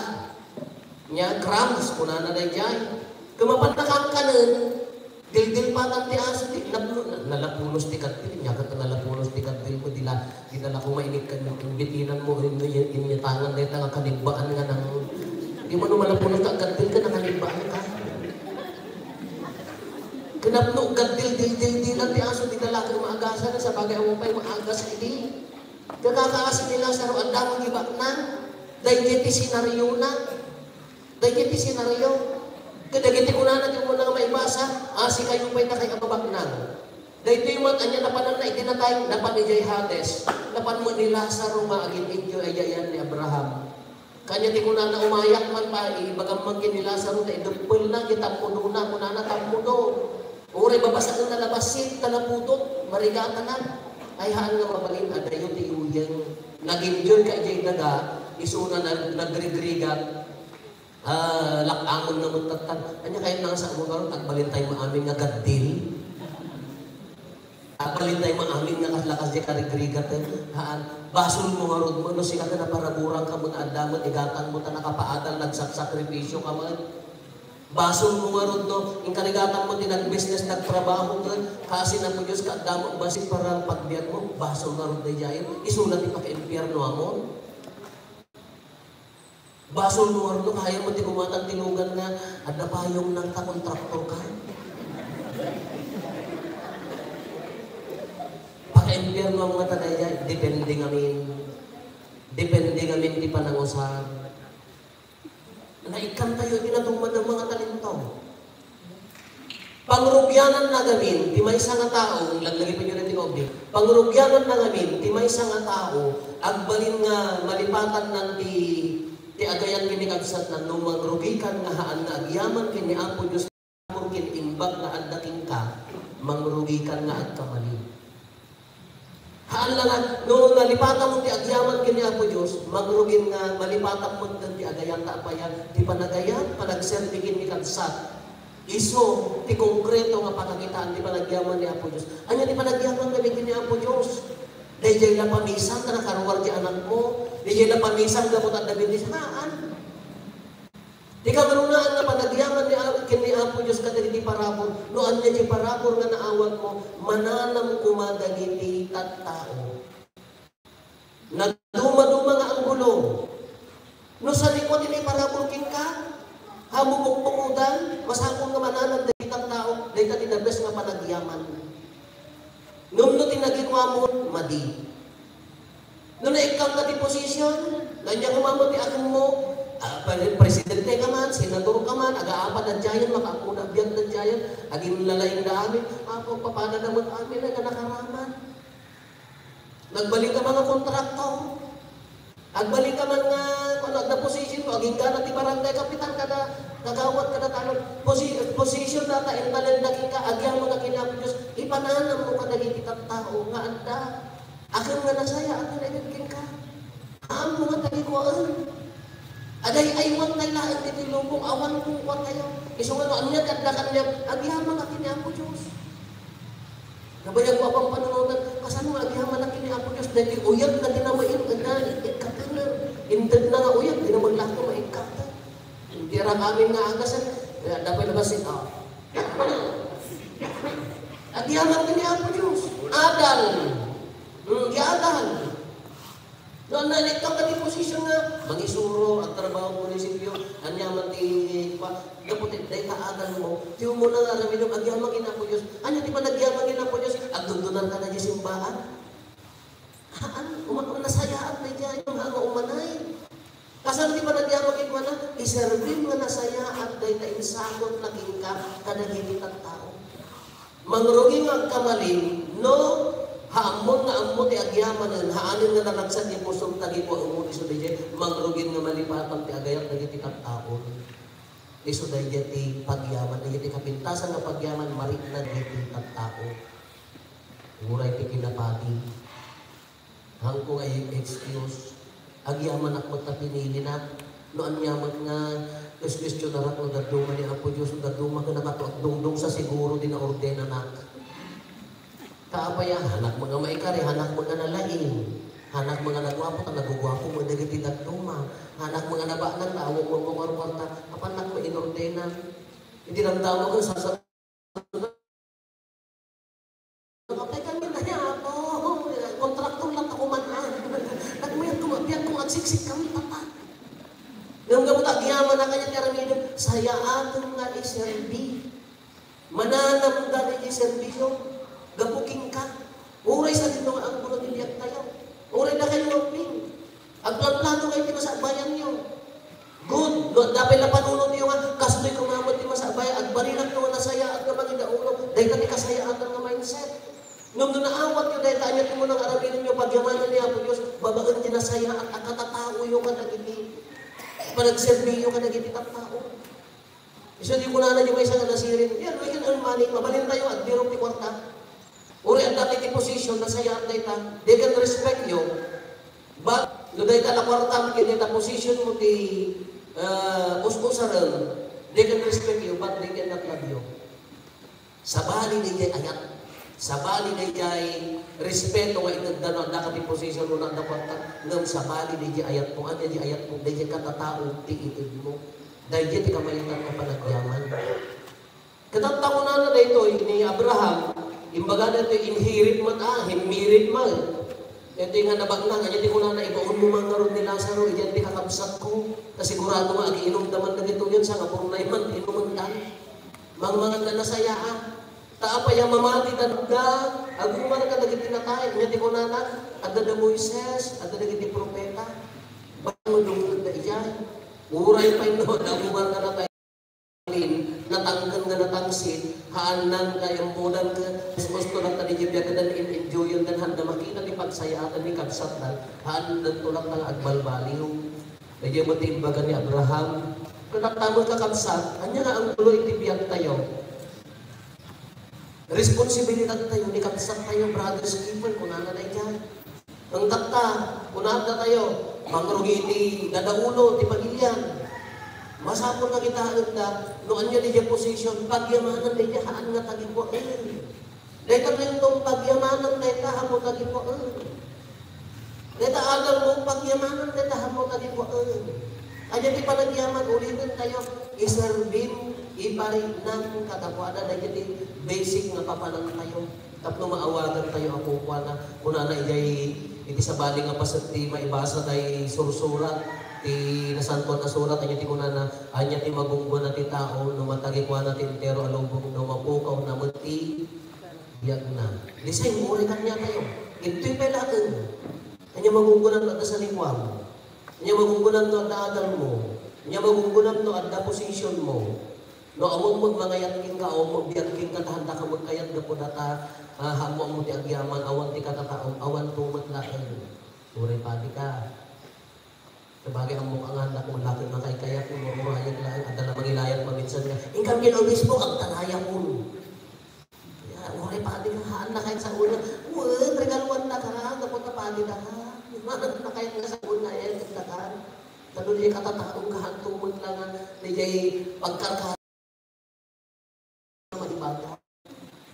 Nia, crumbs, kunana daydiay. Kumapan na kankanen, dildilpatan ti aso, ti napno-, na-, nalapulos ti kaddil, nia ket nalapulos ti kaddil mo, dila, dila la ko mainikkan yung imbitinan mo, inyo, inyo tangan dayta nga kanibbaan nga nang, di mo no malapulos ka kaddil ka, nakanibbaan ka. Kinapno, gaddil, dil, dil, dilan ti aso, dila la ko maagasan, sabagay, awan pay maagas idi. Kakakaasi ni Lazaro, adda mo gibaknang. Daydiay ti senaryo na. Daydiay ti senaryo. Kadagiti kunana ti umuna nga maibasa, "Asi kayo pay ta kay a mabaknang." Daytoy met, ania napanan na iti natay, napan idiay Hades. Napan met ni Lazaro nga agin-enjoy a yayan ni Abraham. Kanya ti kunana, "Umayak man pa, ibagam man ken ni Lazaro, ta ideppelna, iti tammudona," kunana, "Tammudo." Uray babasaen na labassit, ta naputot, marigatanan. Ay, haan nga mabalin, adayo ti uyeng. Nag-enjoy ka idiay daga, isuna nag-, nagrigrigat. Ah, lak-amon na met tattan. Ania kayo nang sa mo karon, agbalin tayo maamin nga gaddil? Agbalin tayo maamin nga kasla kasdi karigrigat, eh. Haan, basol mo ngarud mo, no, sika ka naparaburan ka mo nga adda mo, igatang mo, ta nakapaadal, nagsaksakripisyo ka mo. Basol mo ngarud, no, inkarigatan mo ti nagbusiness, nagtrabaho, ket kaasi na mo Dios, kaadda mo bassit para pagbiag mo, basol ngarud daydiay, isuna ti pakainfierno amon. Basol mo ngarud, no, kaya mo ti kumatan ti lugan nga, adda payong nang ta kontraktor ka. Pakainfierno amon nga ta daydiay, depende ngamin. Depende ngamin ti panangusar. Naikkan tayo iti nadumaduma nga talento. Pangrugiananna ngamin ti maysa nga tao, laglagipen yo daytoy nga ubing. Pangrugiananna ngamin ti maysa nga tao, agbalin nga malipatannan ti, ti agayan ken ni kabsatna, no mangrugikan nga haan nga agyaman ken ni Apo Dios. Ken imbag nga adda kenka, mangrugikan nga agkamali. Haan la nga, no nalipatam ti agyaman ken ni Apo Dios, mangrugin nga malipatam met ti agayat ta apay a, ti panagayat, panagserbi ken ni kabsat. Isu ti konkreto nga pakakitaan ti panagyaman ni Apo Dios. Ania ti panagyaman nga ken ni Apo Dios? Daydiay la pamisan ta nakaruar ti anakmo, daydiay la pamisan gapu ta adda bendisyon. Haan. Ti kagrunaan nga panagyaman ni A-, ken ni Apo Dios kadagiti parabur, no ania ti parabur nga naawatmo, mananam koma dagiti tattao. Nadumaduma nga anggulo. No sanikua ti naiparabur kenka, ha bukbukbukodan, masapul nga mananam dagiti tattao, dayta ti the best nga panagyaman. Ngem no ti nagikuamon, madi. No naikkanka ti posisyon, ania koma met ti agemmo, ah, pre-, presidente ka man, senador ka man, aga-apat a giant, makaammoda a biag a giant, aginlalaing da amin, Apo, papada da met amin, ay, nga nakaraman. Nagbalin ka man nga kontraktor. Agbalin ka man nga, ano, adda posisyon mo, agingga na ti barangay kapitan kada kagawad, kada tanod. Posi-, posisyon data, intalenda kenka, agyamanak ken Apo Dios, ipananammo kadagiti tattao nga adda. Akem nga nasaya, akem nga kenka. Aammo nga tagikuaen. Aday-aywan tayo laeng ditoy lubong, awan kenkuatayo. Isu nga no, ania ti adda kaniak, agyamanak ken Apo Dios. Nabayag ko a pampanunotan, kasano nga agyamanak ken ni Apo Dios? Daytoy uyag nga ti namain, nga ikkaten. Intedna nga uyag, di na man laeng nga maikkaten. Iti amin nga agas, eh, adda pay labas ito. Agyaman ti ni Apo Dios. Adal. Hmm, adal. No, ania, ikaw, kadi posisyon nga mangisuro, agtrabaho munisipyo, ania man ti, pa, dapat dayta adal mo, ti umuna nga aramidem, agyaman ken Apo Dios. Ania ti panagyaman ken Apo Dios? Agdugdunarka na di simbahan. Haan, uma-, nasayaat daydiay nga umanay. Kasano ti panagyaman kenkuana? Iserbim nga nasayaat dayta insakutna kenka kadagiti tattao. Mangrugi nga agkamalin no, ha ammon nga ammo ti agyamanen, haanen nga naragsak ti pusom, tagikuaem isu daydiay, mangrugin nga malipatan ti agayat dagiti tattao. Isu daydiay ti pagyaman, daydiay ti kapintasan nga pagyaman, marikna dagiti tattao. Uray ti kinapati. Haanko nga i-excuse. Agyamanak met ta pinilinak. No ania met nga kuestionarak no dadduma ni Apo Dios, no dadduma ken nakatuak dungdong sa siguro di naordenanak. Ta apay a, haanak met nga maikari, haanak met nga nalaing, haanak met nga naguapo, ta naguguapo met dagiti dadduma, haanak met nga nabaanang, ta awan met nga kuarta, apanak met inordenan. Iti damdama ko, sasa-, Apay kami na niya, Apo. Kontraktor lang ako man, ah. Nagmayat ko, mabiyak ko, agsiksik kami, Papa. Ngem gapu ta agyamanak kaniak ti aramidem, sayaaten nga iserbi. Mananamda iti serbisio, gapu kenka. Uray sadino nga anggulo ti biagtayo. Uray dakayo, Ping. Agplanplano kayo ti masakbayanyo. Good. No, adda pay la panunotyo nga, kastoy koma met ti masakbayan, agbalinakyo nga nasayaat nga mangidaulo, dayta ti kasayaatan nga mindset. Ngem no naawatyo dayta, ania ti umuna nga aramidenyo? Pagyamanen ni Apo Dios, babaen ti nasayaat a katataoyo kadagiti panagserbiyo kadagiti tattao. Isu ti kunana ti maysa nga nasiring, "Yeah, we can earn money. Mabalintayo, agdirok ti kuarta." Uray adda ti position, nasayaat dayta. They can respect you. But, no dayta la kuartam ken dayta position mo ti, uh, us-usaren, they can respect you, but they cannot love you. Sabali daydiay ayat. Sabali daydiay respeto nga itedda no adda ka ti position mo, no adda kuarta. Ngem sabali daydiay ayat mo. Ania di ayat mo? Daydiay katataom ti itedmo. Daydiay ti kamayatan nga panagyaman. Ket adda kunana daytoy ni Abraham, imbaga daytoy inherit met, ah, inherit met. Daytoy nga nabaknang, ania ti kunana, "Ibaonmo man ngarud ni Lazaro idiay ti kakabsatko, ta sigurado nga agiinumda man dagitoyen, sa nga purnayen man ti inumenda. Mangmangan nga nasayaat. Ta apay a mamati ta nagda, agumar kadagiti natay." Ania ti kunana, "Adda da Moises, adda dagiti propeta. Banno dumteng da idiay." Uray pay no, agumar nga natay. Natangken nga natangsit, haanna nga imbudan ket gusto lang ta di biag ken in-enjoyen ken handa makita ti pagsayaatan ni kabsatna, haanna tulak nga agbalbaliw. Daydiay met ti imbaga ni Abraham. Ket adda met kakabsat, ania nga anggulo iti biagtayo? Responsibilidad tayo ni kabsat tayo, Brother Skipper, kunana daydiay. Ang tatta, kunana tayo, mangrugi ti dadaulo, ti pagilian. Masapul nga kitaen ta, no ania daydiay position, pagyamanan daydiay haan nga tagipuaen. Dayta nga intong pagyamanan dayta, ammo tagipuaen. Dayta adal mo, pagyamanan dayta, ammo tagipuaen. Ania ti panagyaman, uliten tayo, iserbim, ipariknam, kadakuada, dayta ti basic nga papanan tayo. Tapno maawagan tayo, Apo, kuana, kunana idiay, iti sabali nga paset ti maibasa tay sursurat, ti Nasantoan a Surat, ania ti kunana, ania ti magunggona ti tao, no matagikuana ti entero a lubong, no mapukaw na met ti biagna. Di say, uray kaniatayo. Intoy pay laeng. Ania magunggona no adda sanikuam? Ania magunggona no adda adal mo? Ania magunggona no adda position mo? No, awan met mangayat kenka, awan met biag kenka, ta handa ka magkayat gapu data, ah, ammo-ammo ti agyaman, awan ti katataom, awan to met laeng. Uray padi ka. Sabagay, ammok nga, anak mo, laki nga kaykayak, umururayag laeng, adda la mangilayat maminsan nga, "Inkam ken obispo, agtarayakon." Ya, uray padi ka, haan na kayat sa una. Wen, regaluan na ka, gapu ta padi na ka. Haan na kayat nga sa una, eh, ta ka. Tano di katataong ka, haan to met la nga, daydiay pagkarka-, maibata.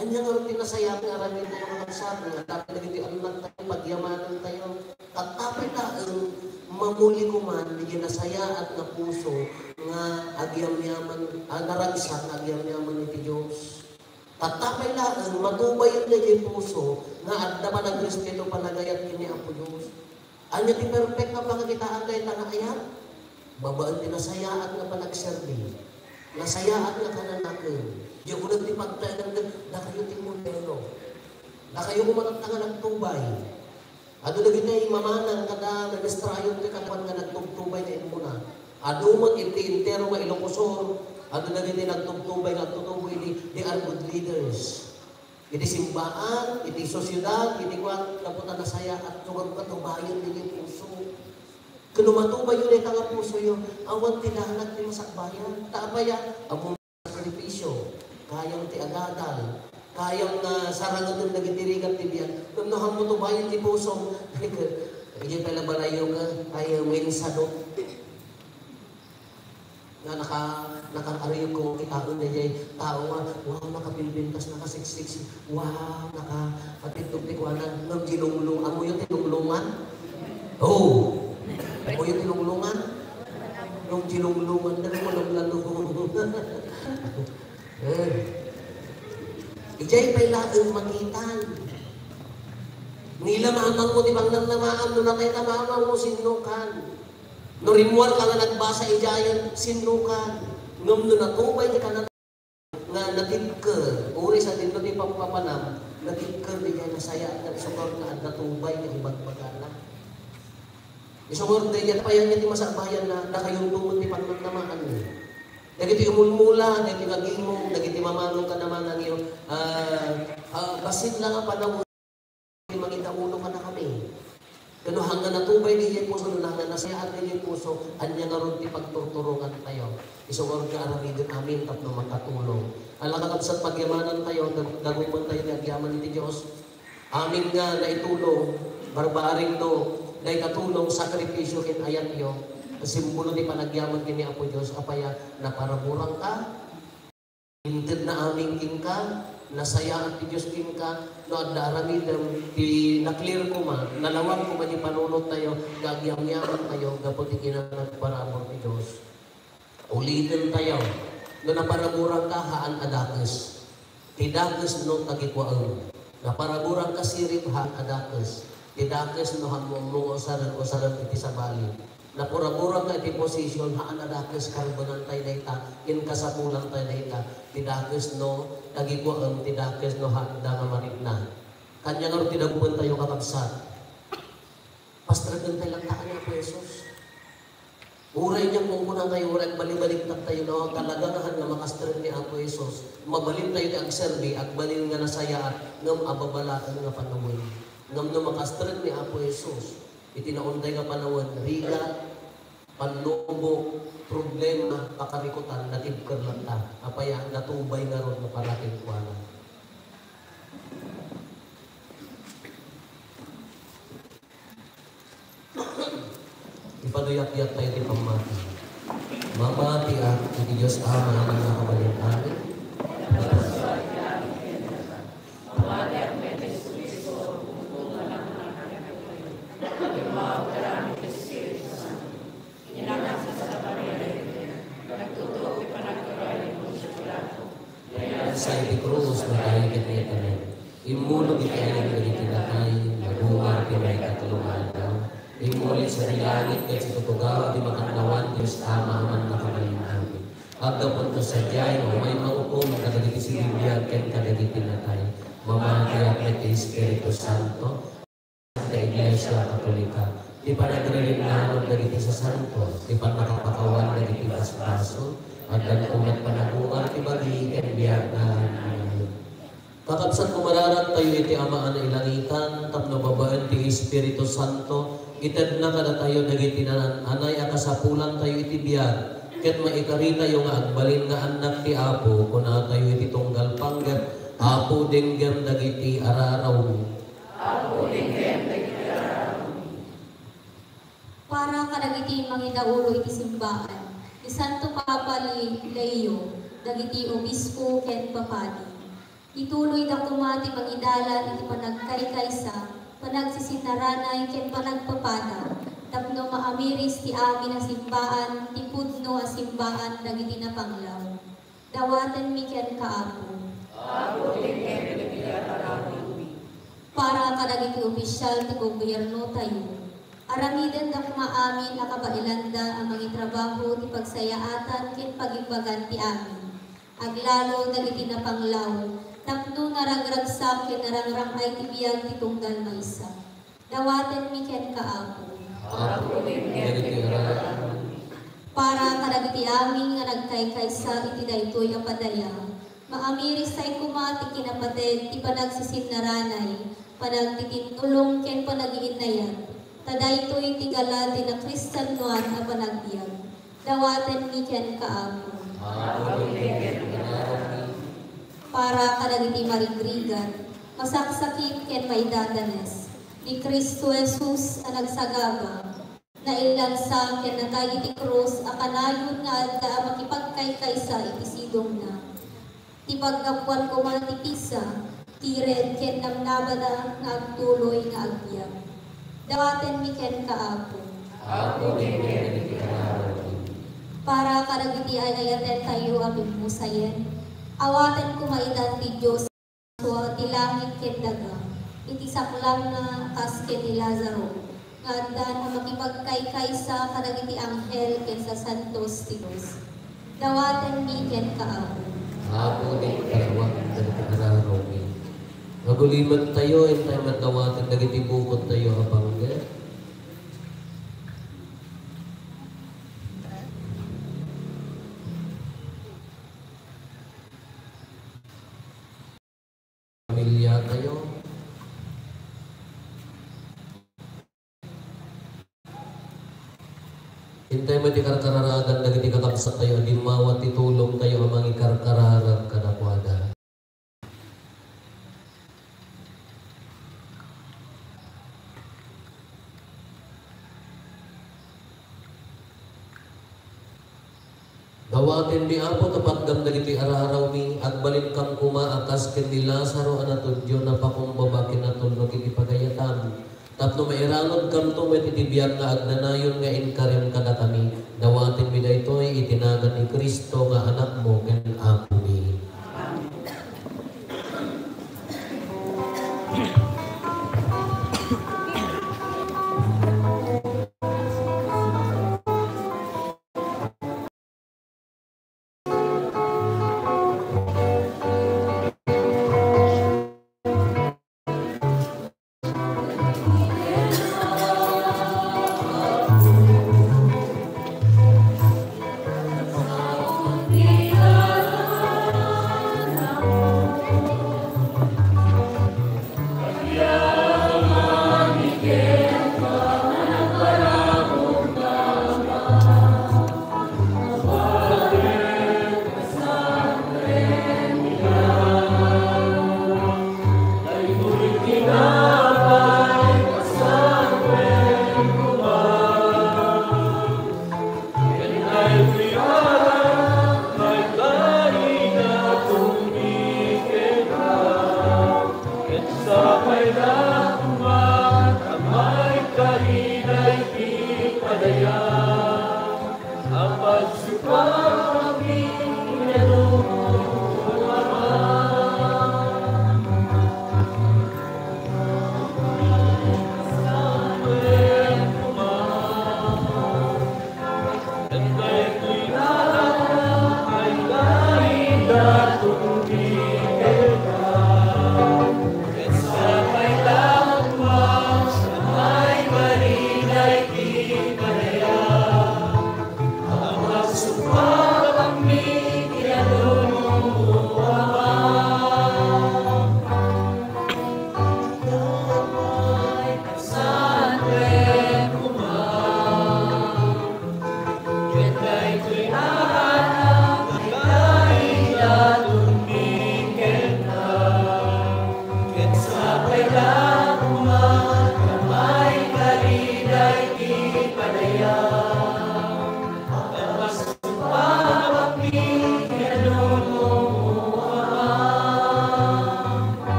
Ania ngarud ti nasayaat nga aramid tayo nga kabsat, nga adda dagiti annak tayo, pagyamanan tayo. Ket apay laeng, mamuli koma, daydiay nasayaat nga puso, nga agyamyaman, a, naragsak nga agyamyaman iti Dios. Tatta pay laeng, matubayen daydiay puso nga adda panagrespeto, panagayat ken ni Apo Dios. Ania ti perfect nga pakakitaan dayta nga ayat? Babaen ti nasayaat nga panagserbi, nasayaat nga kananakem. Diak uneg ti pagtaengan ket dakayo ti modelo. Dakayo koma tatta nga nagtubay. Adu dagiti imamanang kada ministrayon ti kaduan nga nagtubtubay nga immuna. Adu met iti entero nga Ilocos Sur, adu dagiti nagtubtubay nga agtutubo idi they are good leaders. Iti simbaan, iti sosiedad, iti kuan, gapu ta nasayaat, tugaw katubayan daydiay puso. Ken no matubayyo dayta nga pusoyo, awan ti danag ti masakbayan. Ta apay a, ammom sakripisio, kayam ti agadal, kayam nga sarangeten dagiti rigat ti biag. Ngem no ammo tubayen ti pusom, idiay pay la balayyo ka, ay, winsadot. Nga naka-, nakaarayek ko kitaen daydiay tao nga, wow, nakapinpintas, nakasiksiksi, wow, naka-, atidtog ti kuana, ngem di lunglung-, ammoyo ti lunglungan? Oh! Ammoyo ti lunglungan? Nung di lunglungan, dagiti malunglungan. Eh. Idiay pay laeng makitan. Nila mamangmo ti pangnamnamaam, no natay ta mamangmo, sinnokan? No rimmuarka nga nagbasa idiayen, sinnokan? Ngem no natubay ti kanan-, nga natibker, uray sadino ti pampapanam, natibker diay nasayaat nga isukar nga adda tubay nga ibagbagana. Isukar diay, payan ti masakbayanna, dakayonto met ti pannamnamaanyo. Dagiti umulmula, dagiti nagimong, dagiti mamanong kanamanangyo, ah, ah, bassit la nga panawon ti mangidaulo kadakami. Ken no hanggan natubay diay puso, no hanggan nasayaat diay puso, ania ngarud ti pagturturongantayo? Isu ngarud nga aramiden amin tapno makatulong. Ala, kakabsat, pagyamanantayo, dag-, dagumantayo ti agyaman iti Dios. Amin nga naitulong, barbaring no, dayta tulong, sakripisio ken ayatyo, simbolo ti panagyaman ken ni Apo Dios. Apay a, naparaburangka? Intedna amin kenka, nasayaat ti Dios kenka, no adda aramidem, ti na-clear koma, nalawag koma ti panunottayo, nga agyamyamantayo gapu ti kinanagparabur ti Dios. Ulitentayo, no naparaburangka, haan a dakes. Ti dakes no tagikuaem. Naparaburangka sirib, haan a dakes. Ti dakes no ammoammo nga usaren, usaren iti sabali. Naparaburangka iti posisyon, haan a dakes, karbenantayo dayta, ken kasapulantayo dayta. Ti dakes no tagikuaem, ti dakes no haanda nga marikna. Kaniana ngarud ti dagumentayo, kakabsat. Pastreken tayo latta ni Apo Jesus. Uray diak kunkunatayo, uray agbalibaliktadtayo, no, talaga nga haan nga makastrek ni Apo Jesus, mabalintayo ti agserbi, agbalin nga nasayaat, ngem ababalaen nga panawen. Ngem no makastrek ni Apo Jesus, iti naunday nga panawen, rigat, pannubo, problema, pakarikutan, natibker latta. Apay a, natubay ngarud nga para kenkuana. Ipaduyakyak tayo ti pammati. Mamatiak iti Dios Ama a mannakabalin-amin. Sa iti krus, natay ket naitanem. Immulog iti ayan dagiti natay, nagumar ti maikatlo nga aldaw. Immuli sadi langit ket situtugaw ti makannawan, Dios Ama a mannakabalin-amin. Aggapunto sadiay, umay maukom kadagiti sibibiag ken kadagiti natay. Mamatiak met ti Espiritu Santo. Santa Iglesia Katolika, ti panagririknano dagiti sasanto, ti pannakapakawan dagiti basbasol, addanto met panagumar ti bagi ken biag nga amin. Kakabsat, mararaktayo iti Ama a nailangitan tapno babaen ti Espiritu Santo, itedna kadatayo dagiti naan-anay a kasapulantayo iti biag, ket maikaritayo nga agbalin nga annak ti Apo, kunatayo iti tunggal panggep, Apo, denggem dagiti ararawmi. Apo, denggem dagiti ararawmi. Para kadagiti mangidaulo iti simbaan, ni Santo Papa Li-, Leo, dagiti obispo ken papadi. Ituluyda koma ti mangidalan iti panagkaykaysa, panagsisinaranay ken panagpapada, Tapno maamiris ti amin a simbaan, ti pudno a simbaan dagiti napanglaw. Dawatenmi kenka, Apo. Apo, ken dagiti karkararawmi. Para kadagiti opisyal ti gobiernotayo, aramidenda koma amin a kabaelanda a mangitrabaho ti pagsayaatan ken pagibbagan ti amin. Aglalo dagiti napanglaw, tapno naragragsak ken narangrang-ay ti biag ti tunggal maysa. Dawatenmi kenka, Apo. Apo, ken dagiti karkararawmi. Para kadagiti amin nga nagkaykaysa iti daytoy a padaya, maamiris tay koma ti kinapateg ti panagsisinnaranay, panagtitintulong ken panagiinnayat, ta daytoy ti gala ti nakristianoan a panagbiag. Dawatenmi kenka, Apo. Apo, ken dagiti karkararawmi. Para kadagiti marigrigat, masaksakit ken maidadanes, ni Cristo Jesus a nagsagaba, nailansa ken natay iti krus a kanayon nga adda a makipagkaykaysa iti sidongna. Ti paggapuan koma ti pisa, kired ken namnabada nga agtuloy nga agbiag. Dawatenmi kenka, Apo. Apo, ken dagiti karkararawmi. Para kadagiti ay-ayatentayo a pimmusayen, awaten koma itan ti Dios ti langit ken daga, iti saklangna kas ken ni Lazaro, nga addan a makipagkaykaysa kadagiti anghel ken sasantos ti Dios. Dawatenmi kenka, Apo. Apo, ken dagiti karkararawmi. Agulimentayo, intay met dawaten dagiti bukodtayo a panggep. Pamilyatayo. Intay met ti karkararagan dagiti kakabsattayo a gimmawa ti tulongtayo a mangikarkararag kadakuada. Dawatenmi, Apo, ta patgam dagiti ararawmi, agbalinkam koma a kas ken ni Lazaro a natudyo, napakumbaba ken natulnog iti pagayatam. Tapno mairanudkamto met iti biag nga agnanayon nga inkarim kadakami, dawatenmi daytoy iti nagan ni Cristo nga Anakmo ken Apomi.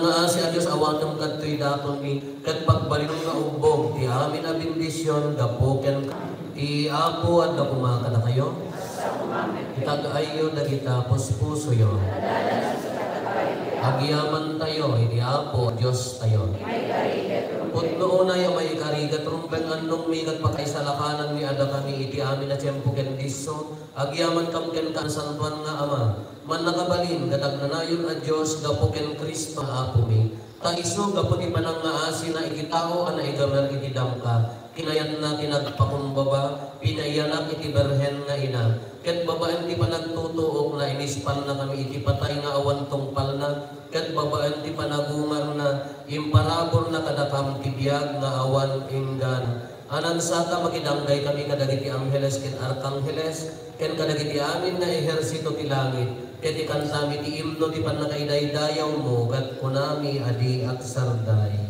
nga asi a Dios, awatem kadtoy datonmi, ket pagbalinam nga ubbog ti amin a bendision gapu kenka. Ti Apo adda koma kadakayo. Itag-ayyo dagita puspusoyo. Agyamantayo iti Apo a Diostayo. Pudno unay a maikari ket rumbeng annongmi ket pakaisalakananmi a dakami iti amin a tiempo ken disso. Agyamankam kenka, Santoan nga Ama, mannakabalin ket agnanayon a Dios, gapu ken Cristo nga Apomi. Ta isu, gapu ti panangngaasina iti tao a naigamer iti dangka, kinayatna ti nagpakumbaba, pinayanak iti birhen nga ina, ket babaen ti panagtutuokna, inispannakami iti patay nga awan tungpalna, ket babaen ti panagungarna, imparaburna kadakam ti biag nga awan inggana. Anan sata, makidanggaykami kadagiti angheles ken arkangheles, ken kadagiti amin nga ehersito ti langit, ket ikantami ti imno ti pannakaidaydayawmo, ket kunami a di agsarday.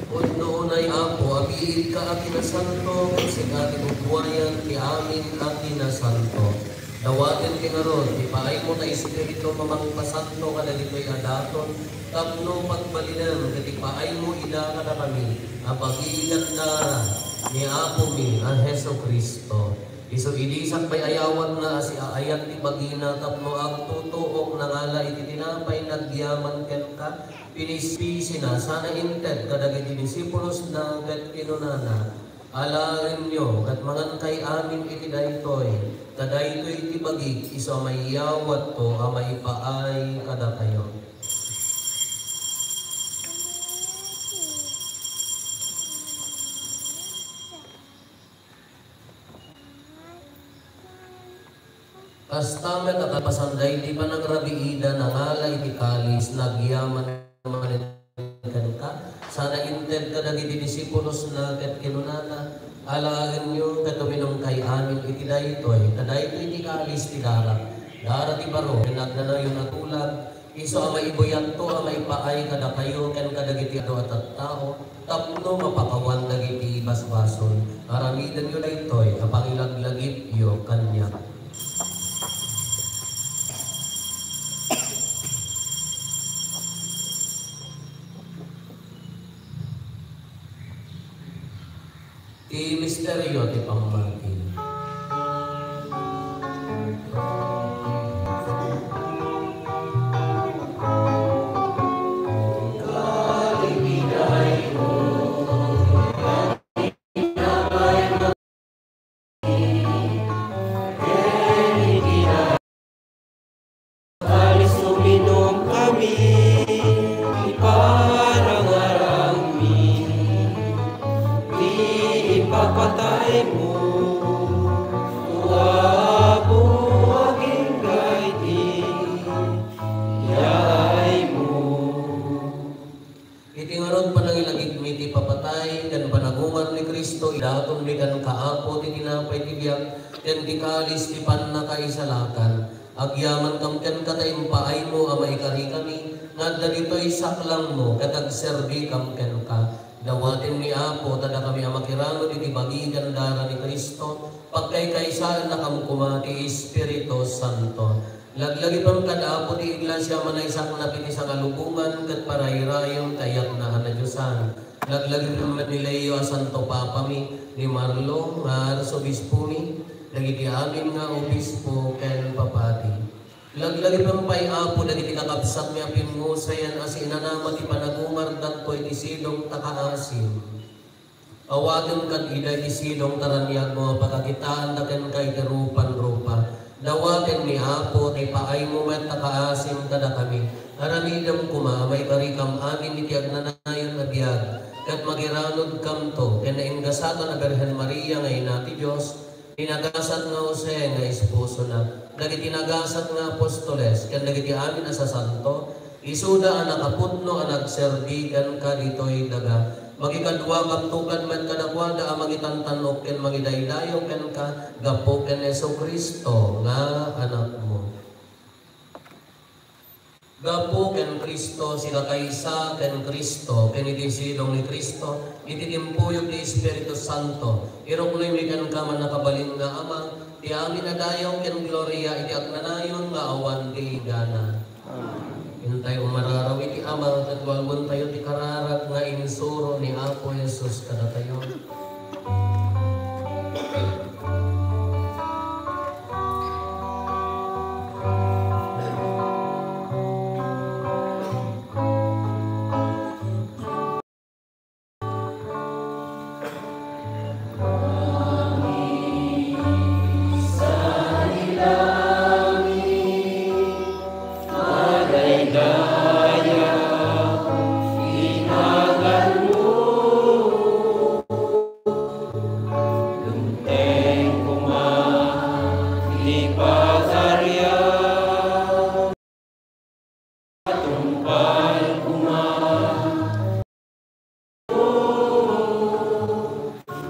Pudno unay, Apo, a biit ka a kinasanto, ket sika ti kukuayan ti amin a kinasanto. Dawaten ti ngarud ti paaymo ta Espiritu a mangpasanto kadagitoy a daton, tapno pagbalinem ket ipaaymo ida kadakami a bagi ken dara ni Apomi a Jesu-Cristo. Isu idi sakbay ayawatna a siaayat ti bagina tapno agtutuok, nangala iti tinapay, nagyaman kenka, pinispisina, sana inted kadagiti disipulosna, ket kinunana, "Alaenyo ket mangankay amin iti daytoy, ta daytoy ti bagik, isu a mayawatko a maipaay kadakayo." Kasta met a kalpasan daydi panangrabiida, nangala iti kalis, nagyaman manen kenka, sana inted kadagiti disipulosna, ket kinunana, "Alaenyo ket uminumkay amin iti daytoy, ta daytoy ti kalis ti darak, dara ti baro ken agnanayon a tulag, isu a maibuyatto a maipaay kadakayo ken kadagiti adu a tattao, tapno mapakawan dagiti basbasol. Aramidenyo daytoy a pangilaglagipyo kaniak." Ti misterio ti pammati. Kalis uminum kami, iparangarangmi ti ipapataymo, Apo, agingga iti yaaymo. Iti ngarud, panangilagipmi ti ipapatay ken panagungar ni Cristo, idatonmi kenka, Apo, ti tinapay ti biag ken ti kalis ti pannakaisalakan. Agyamankam kenka ta impaaymo a maikarikami nga adda ditoy saklangmo ket agserbikam kenka. Dawatenmi, Apo, ta dakami a makiranod iti bagi ken dara ni Cristo, pagkaykaysaennakami koma ti Espiritu Santo. Laglagipem kad Apo ti Iglesia a manaysaknap iti sangalubongan ket parayrayem ti ayatna a nadiosan. Laglagipem met ni Leo a Santo Papami, ni Marlo nga Arsobispomi, dagiti amin nga obispo ken papadi. Laglagipem pay, Apo, dagiti kakabsatmi a pimmusayan a siinanama ti panagungardanto iti sidong ta kaasim. Awatem kad ida iti sidong ta raniagmo a pakakitaanda kenka iti rupan-rupa. Dawatenmi, Apo, ti paaymo met ta kaasim kadakami. Aramidem koma a maikarikam amin iti agnanayon a biag, ket makiranodkamto ken naingasatan a Birhen Maria nga Ina ti Dios, ni nagasat nga Jose nga esposona, dagiti nagasat nga apostoles, ken dagiti amin a sasanto, isuda a nakapudno a nagserbi kenka ditoy daga. Makikaduakamto kad met kadakuada a mangitantan-ok ken mangidaydayaw kenka gapu ken Jesu-Cristo nga Anakmo. Gapu ken Cristo, sika kaysa ken Cristo, ken iti sidong ni Cristo, iti timpuyog ti Espiritu Santo, iruknoymi kenka, mannakabalin nga Ama, ti amin a dayaw ken gloria iti agnanayon nga awan ti inggana. Amen. Intayo umararaw iti Ama, ket walwentayo ti kararag nga insuro ni Apo Jesus kadatayo. Dumteng koma ti Pagarian, tungpal koma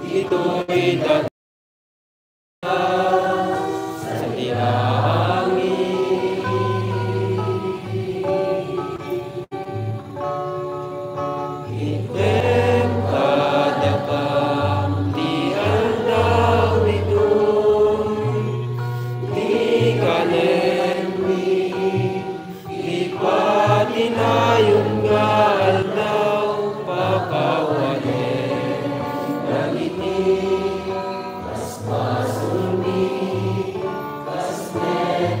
ditoy daga sadi amin. Item kadakam ti aldaw ditoy, ti kanenmi, ipatinayon nga aldaw, pakawanen dagiti basbasolmi, kas met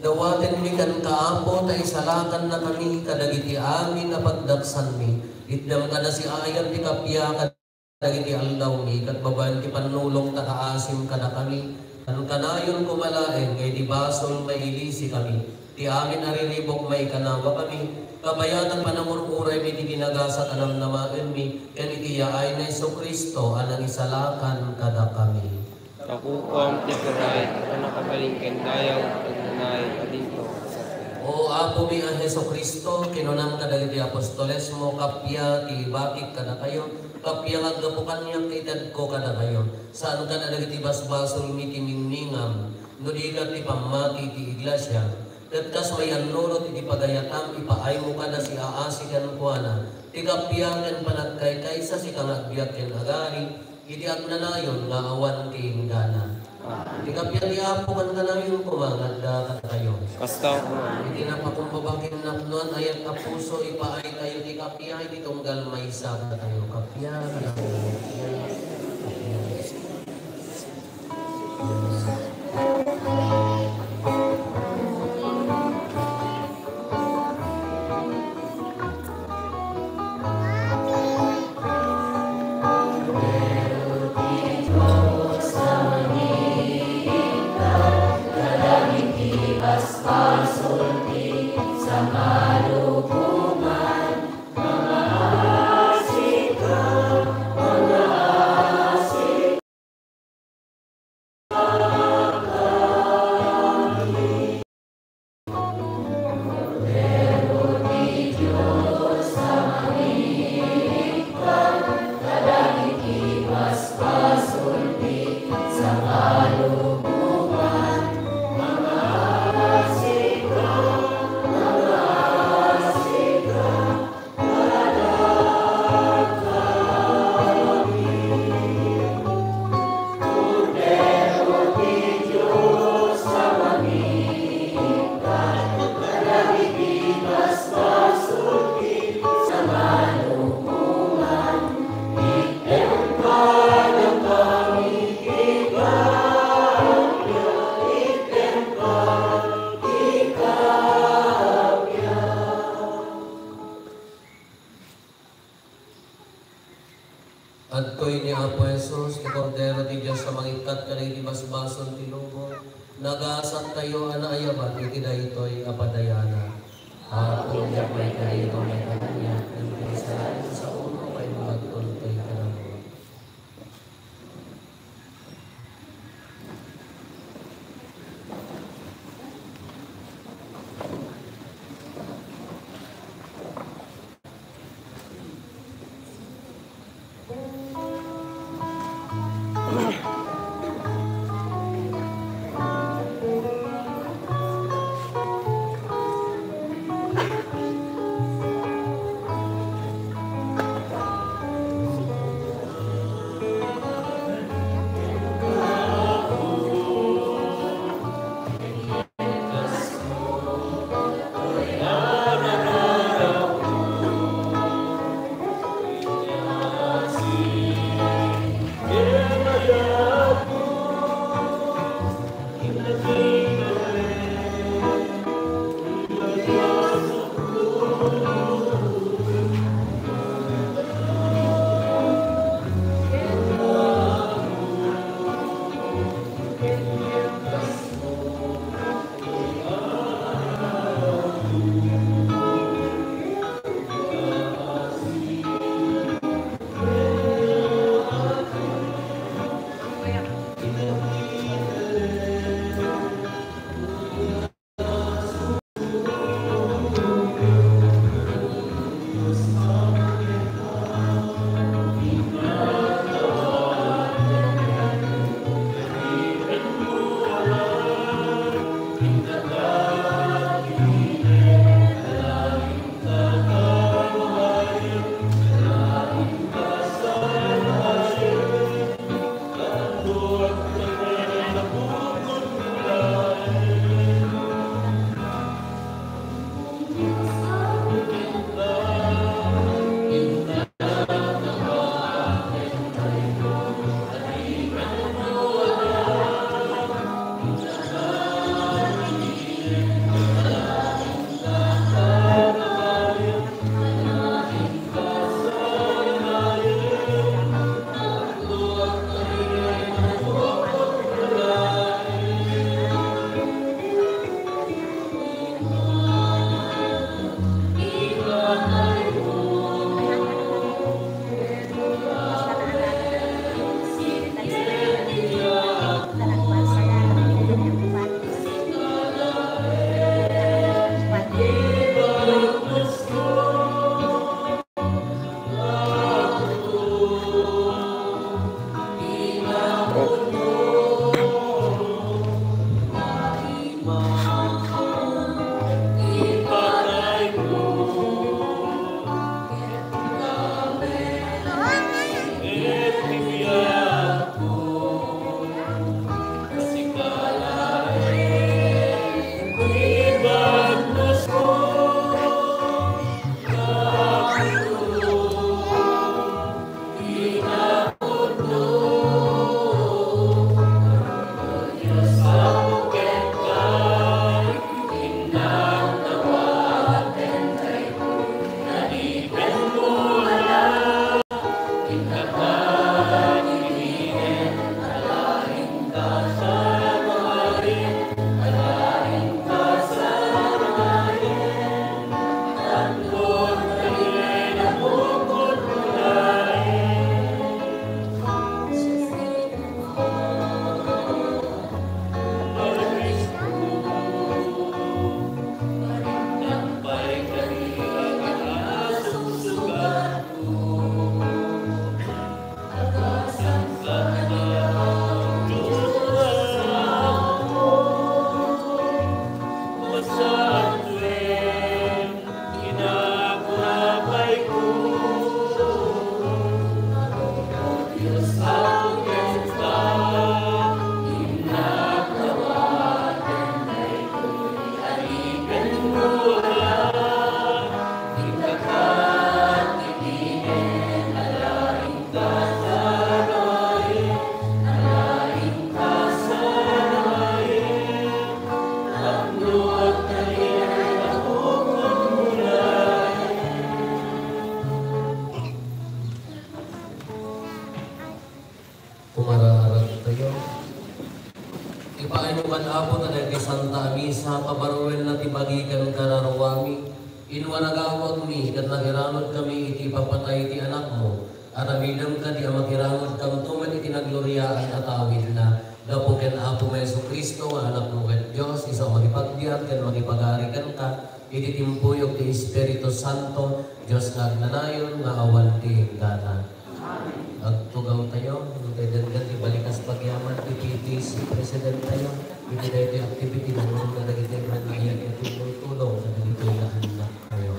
Dawatenmi kenka, Apo, ta isalakannakami kadagiti amin a pagdaksanmi. Itdem kada siayan ti kappia kadagiti aldawmi, ket babaen ti pannulong ta kaasim kadakami. Kankanayon koma laeng nga iti basol mailisikami. Ti amin a riribuk maikanawakami, kabayatan panangur-uraymi iti nagasat a namnamaenmi, ken iti yaay ni Jesu-Cristo a nangisalakan kadakami. Takukuam ti turay, a nakabalin ken dayaw, ken nanay, adinto. O Apomi a Jesu-Cristo, kinunam kadagiti apostolesmo, kappia ti ibakik kadakayo, kappia nga aggapu kaniak ti itedko kadakayo. Saan kadagiti basbasolmi ti ningningan, no di ket ti pammati ti iglesia. Ket kas mayannurot iti pagayatam, ipaaymo kada siaasi kenkuana ti kappia ken panagkaykaysa, sika nga agbiag ken agari iti agnanayon nga awan ti inggana. Ti kappia ti Apo kankanayon koma nga adda kadakayo. Kasta. Iti napakumbaba ken napnoan a yat a puso, ipaaytayo ti kappia iti tunggal maysa kadakayo. Kappia kadakayo. sa mangikkat kadagiti basbasol ti lubong, nagasattayo a naayaban iti daytoy a padayanan. Apo, diak maikari nga maikari, ngem ti kasalaanko sa ulo, pay magtultoy kadakami. Paaymo kan Apo ta daytoy Santa a Misa, pabaruenna ti bagi ken kararuami. Inwan a gawagmi ket nakiranudkami iti ipapatay ti Anakmo. Aramidem kadi a makiranudkanto met iti nagloriaan a tawidna. Gapu ken Apomi a Jesu-Cristo nga Anakmo ket Dios, isu a makipagbiag ken makipagari kenka iti timpuyog ti Espiritu Santo, Dios nga agnanayon nga awan ti inggana. Agtugawtayo, no kay denggen ti balikas pagyaman ti P T C Presidentayo. Iti daytoy activity, nangruna dagiti agnaayat nga tumultulong kadagitoy nga annaktayo.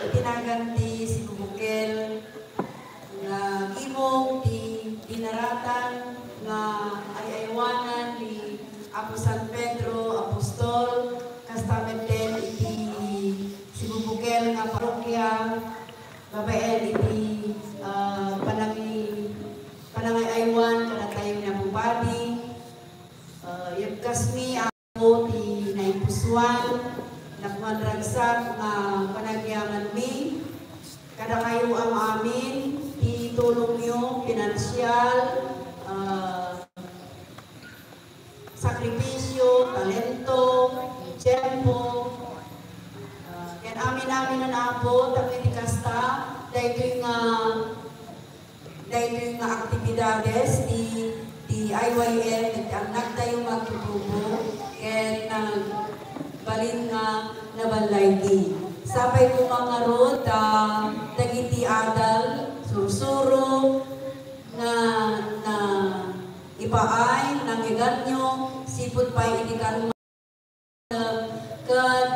Iti nagan ti sibubukel nga gimong ti dinaratan nga ay-aywanan ni Apo San Pedro Apostol, kasta met den iti sibubukel nga parokya, babaen iti, ah, panangi-, panangay-aywan kadatayo nga bupadi. Ah, ibkasmi ti naipusoan, nakuan ragsak nga panagyamanmi. Kadakayo amin, ti tulongyo, pinansial, ah, sakripisyo, talento, tiempo, ah, ken amin-amin, Apo, tapno iti kasta, daytoy nga Daytoy nga aktibidades ti, ti I Y M iti annaktayo nga agtutubo ket nagbalin nga naballaygi. Sapay koma ngarud ta dagiti adal, sursuro, na, na ipaay, nangngeganyo, sipud pay iti kan ket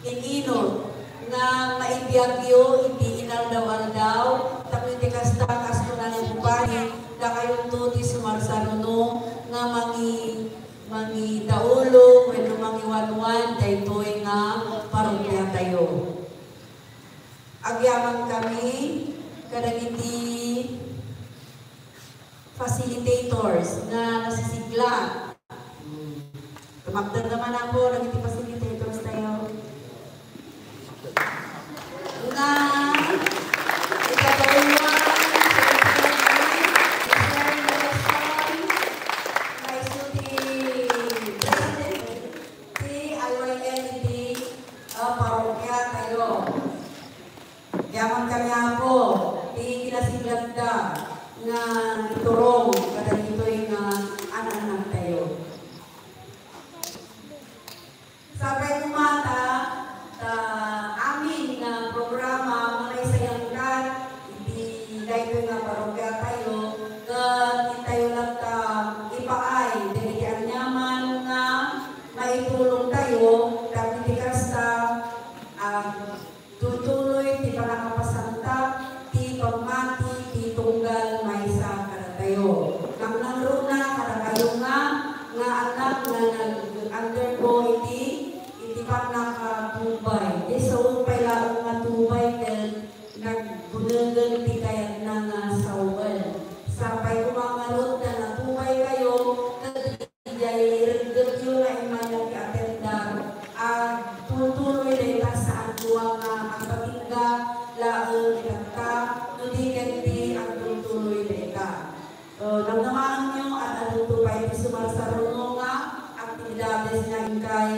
in-inut nga maibiagyo iti inaldaw-aldaw, tapno iti kasta, kas kuna ni Pupani, dakayonto ti sumarsaruno nga mangi-, mangidaulo wenno mangiwanwan daytoy nga parokiatayo. Agyamankami kadagiti facilitators nga nasisigla. Hmm. Tumakder naman, Apo, dagiti facilitators tayo. Nga, ikadua, Mister Nelson, nga isu ti President ti I Y M iti, ah, parokya tayo. Agyamankami, Apo, ti kinasiglatda nga iturong kadagitoy nga an-annaktayo. Sapay koma ta, ta amin nga programa nga maisayangkan iti daytoy nga parokiatayo, ket intayo latta ipaay dagiti aniaman nga maitulongtayo tapno iti kasta, ah, Tutuloy ti pannakapasangta ti pammati ti tunggal maysa kadatayo. Nangnangruna kadakayo nga, nga annak nga nag-undergo iti, iti pannakatubay. Di sao pay laeng nga tubay ket nagbunegen ti kayatna nga sawen. Sapay koma ngarud ta natubay kayo, ket Idiay reggetyo nga immay ti atendar, agtultuloy dayta saan koma nga agpatingga laeng itatta, no di ket ti agtultuloy dayta. So, namnamaanyo, ad-adunto pay ti sumarsaruno nga aktibidades nga inkay,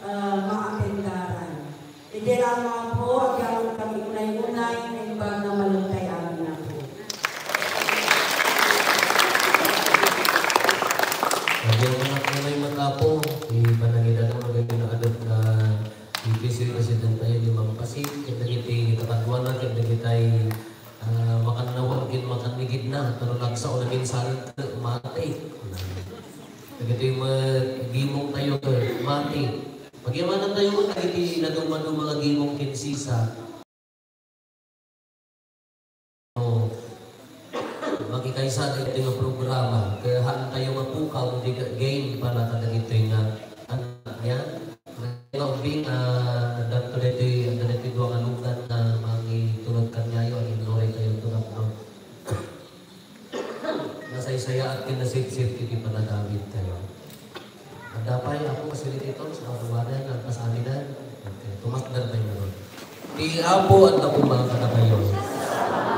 eh, maatendaran. Idiay laeng nga Apo, agyamankami unay-unay, naimbag nga malugtay amin, Apo. Agyamanak unay met, Apo, ti panangidaton nga dagiti naaddep nga P T C Presidentayo ni Ma'am Pasit, ket dagiti kakaduana, ket dagitay, ah, makannawan ken makannigidna, ta no nagsao na minsan, mati. Dagitoy met gimongtayo, mati. Pagyamanantayo met dagiti nadumaduma nga gimong ken sisa. No makikaysada iti nga programa, ket haantayo nga pukaw, no di ket gain para kadagitoy nga anak niya. Nga ubbing, ah, addanto daytoy, adda daytoy dua nga lugad nga mangitulod kaniayo, aginnuray tayo ito nga puno. Nasaysayaat ken nasipsip iti panagawidtayo. Adda pay, Apo, facilitators, aduanan, agpasamidan. Okay, tumasdan pay ngamin. Ti Apo adda koma kadakayo.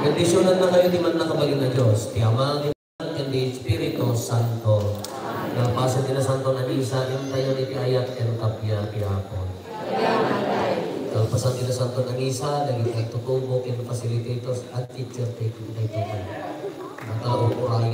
Bendisyonannakayo ti Mannakabalin a Dios, ti Ama, ken ti Espiritu Santo. Kalpasan ti Nasanton a Misa, intayon iti ayat ken kappia ti Apo. Kalpasan ti Nasanton a Misa, dagiti agtutubo ken facilitators, adda ti teacher, ti, ti, ti, ti. Natalaw, oray.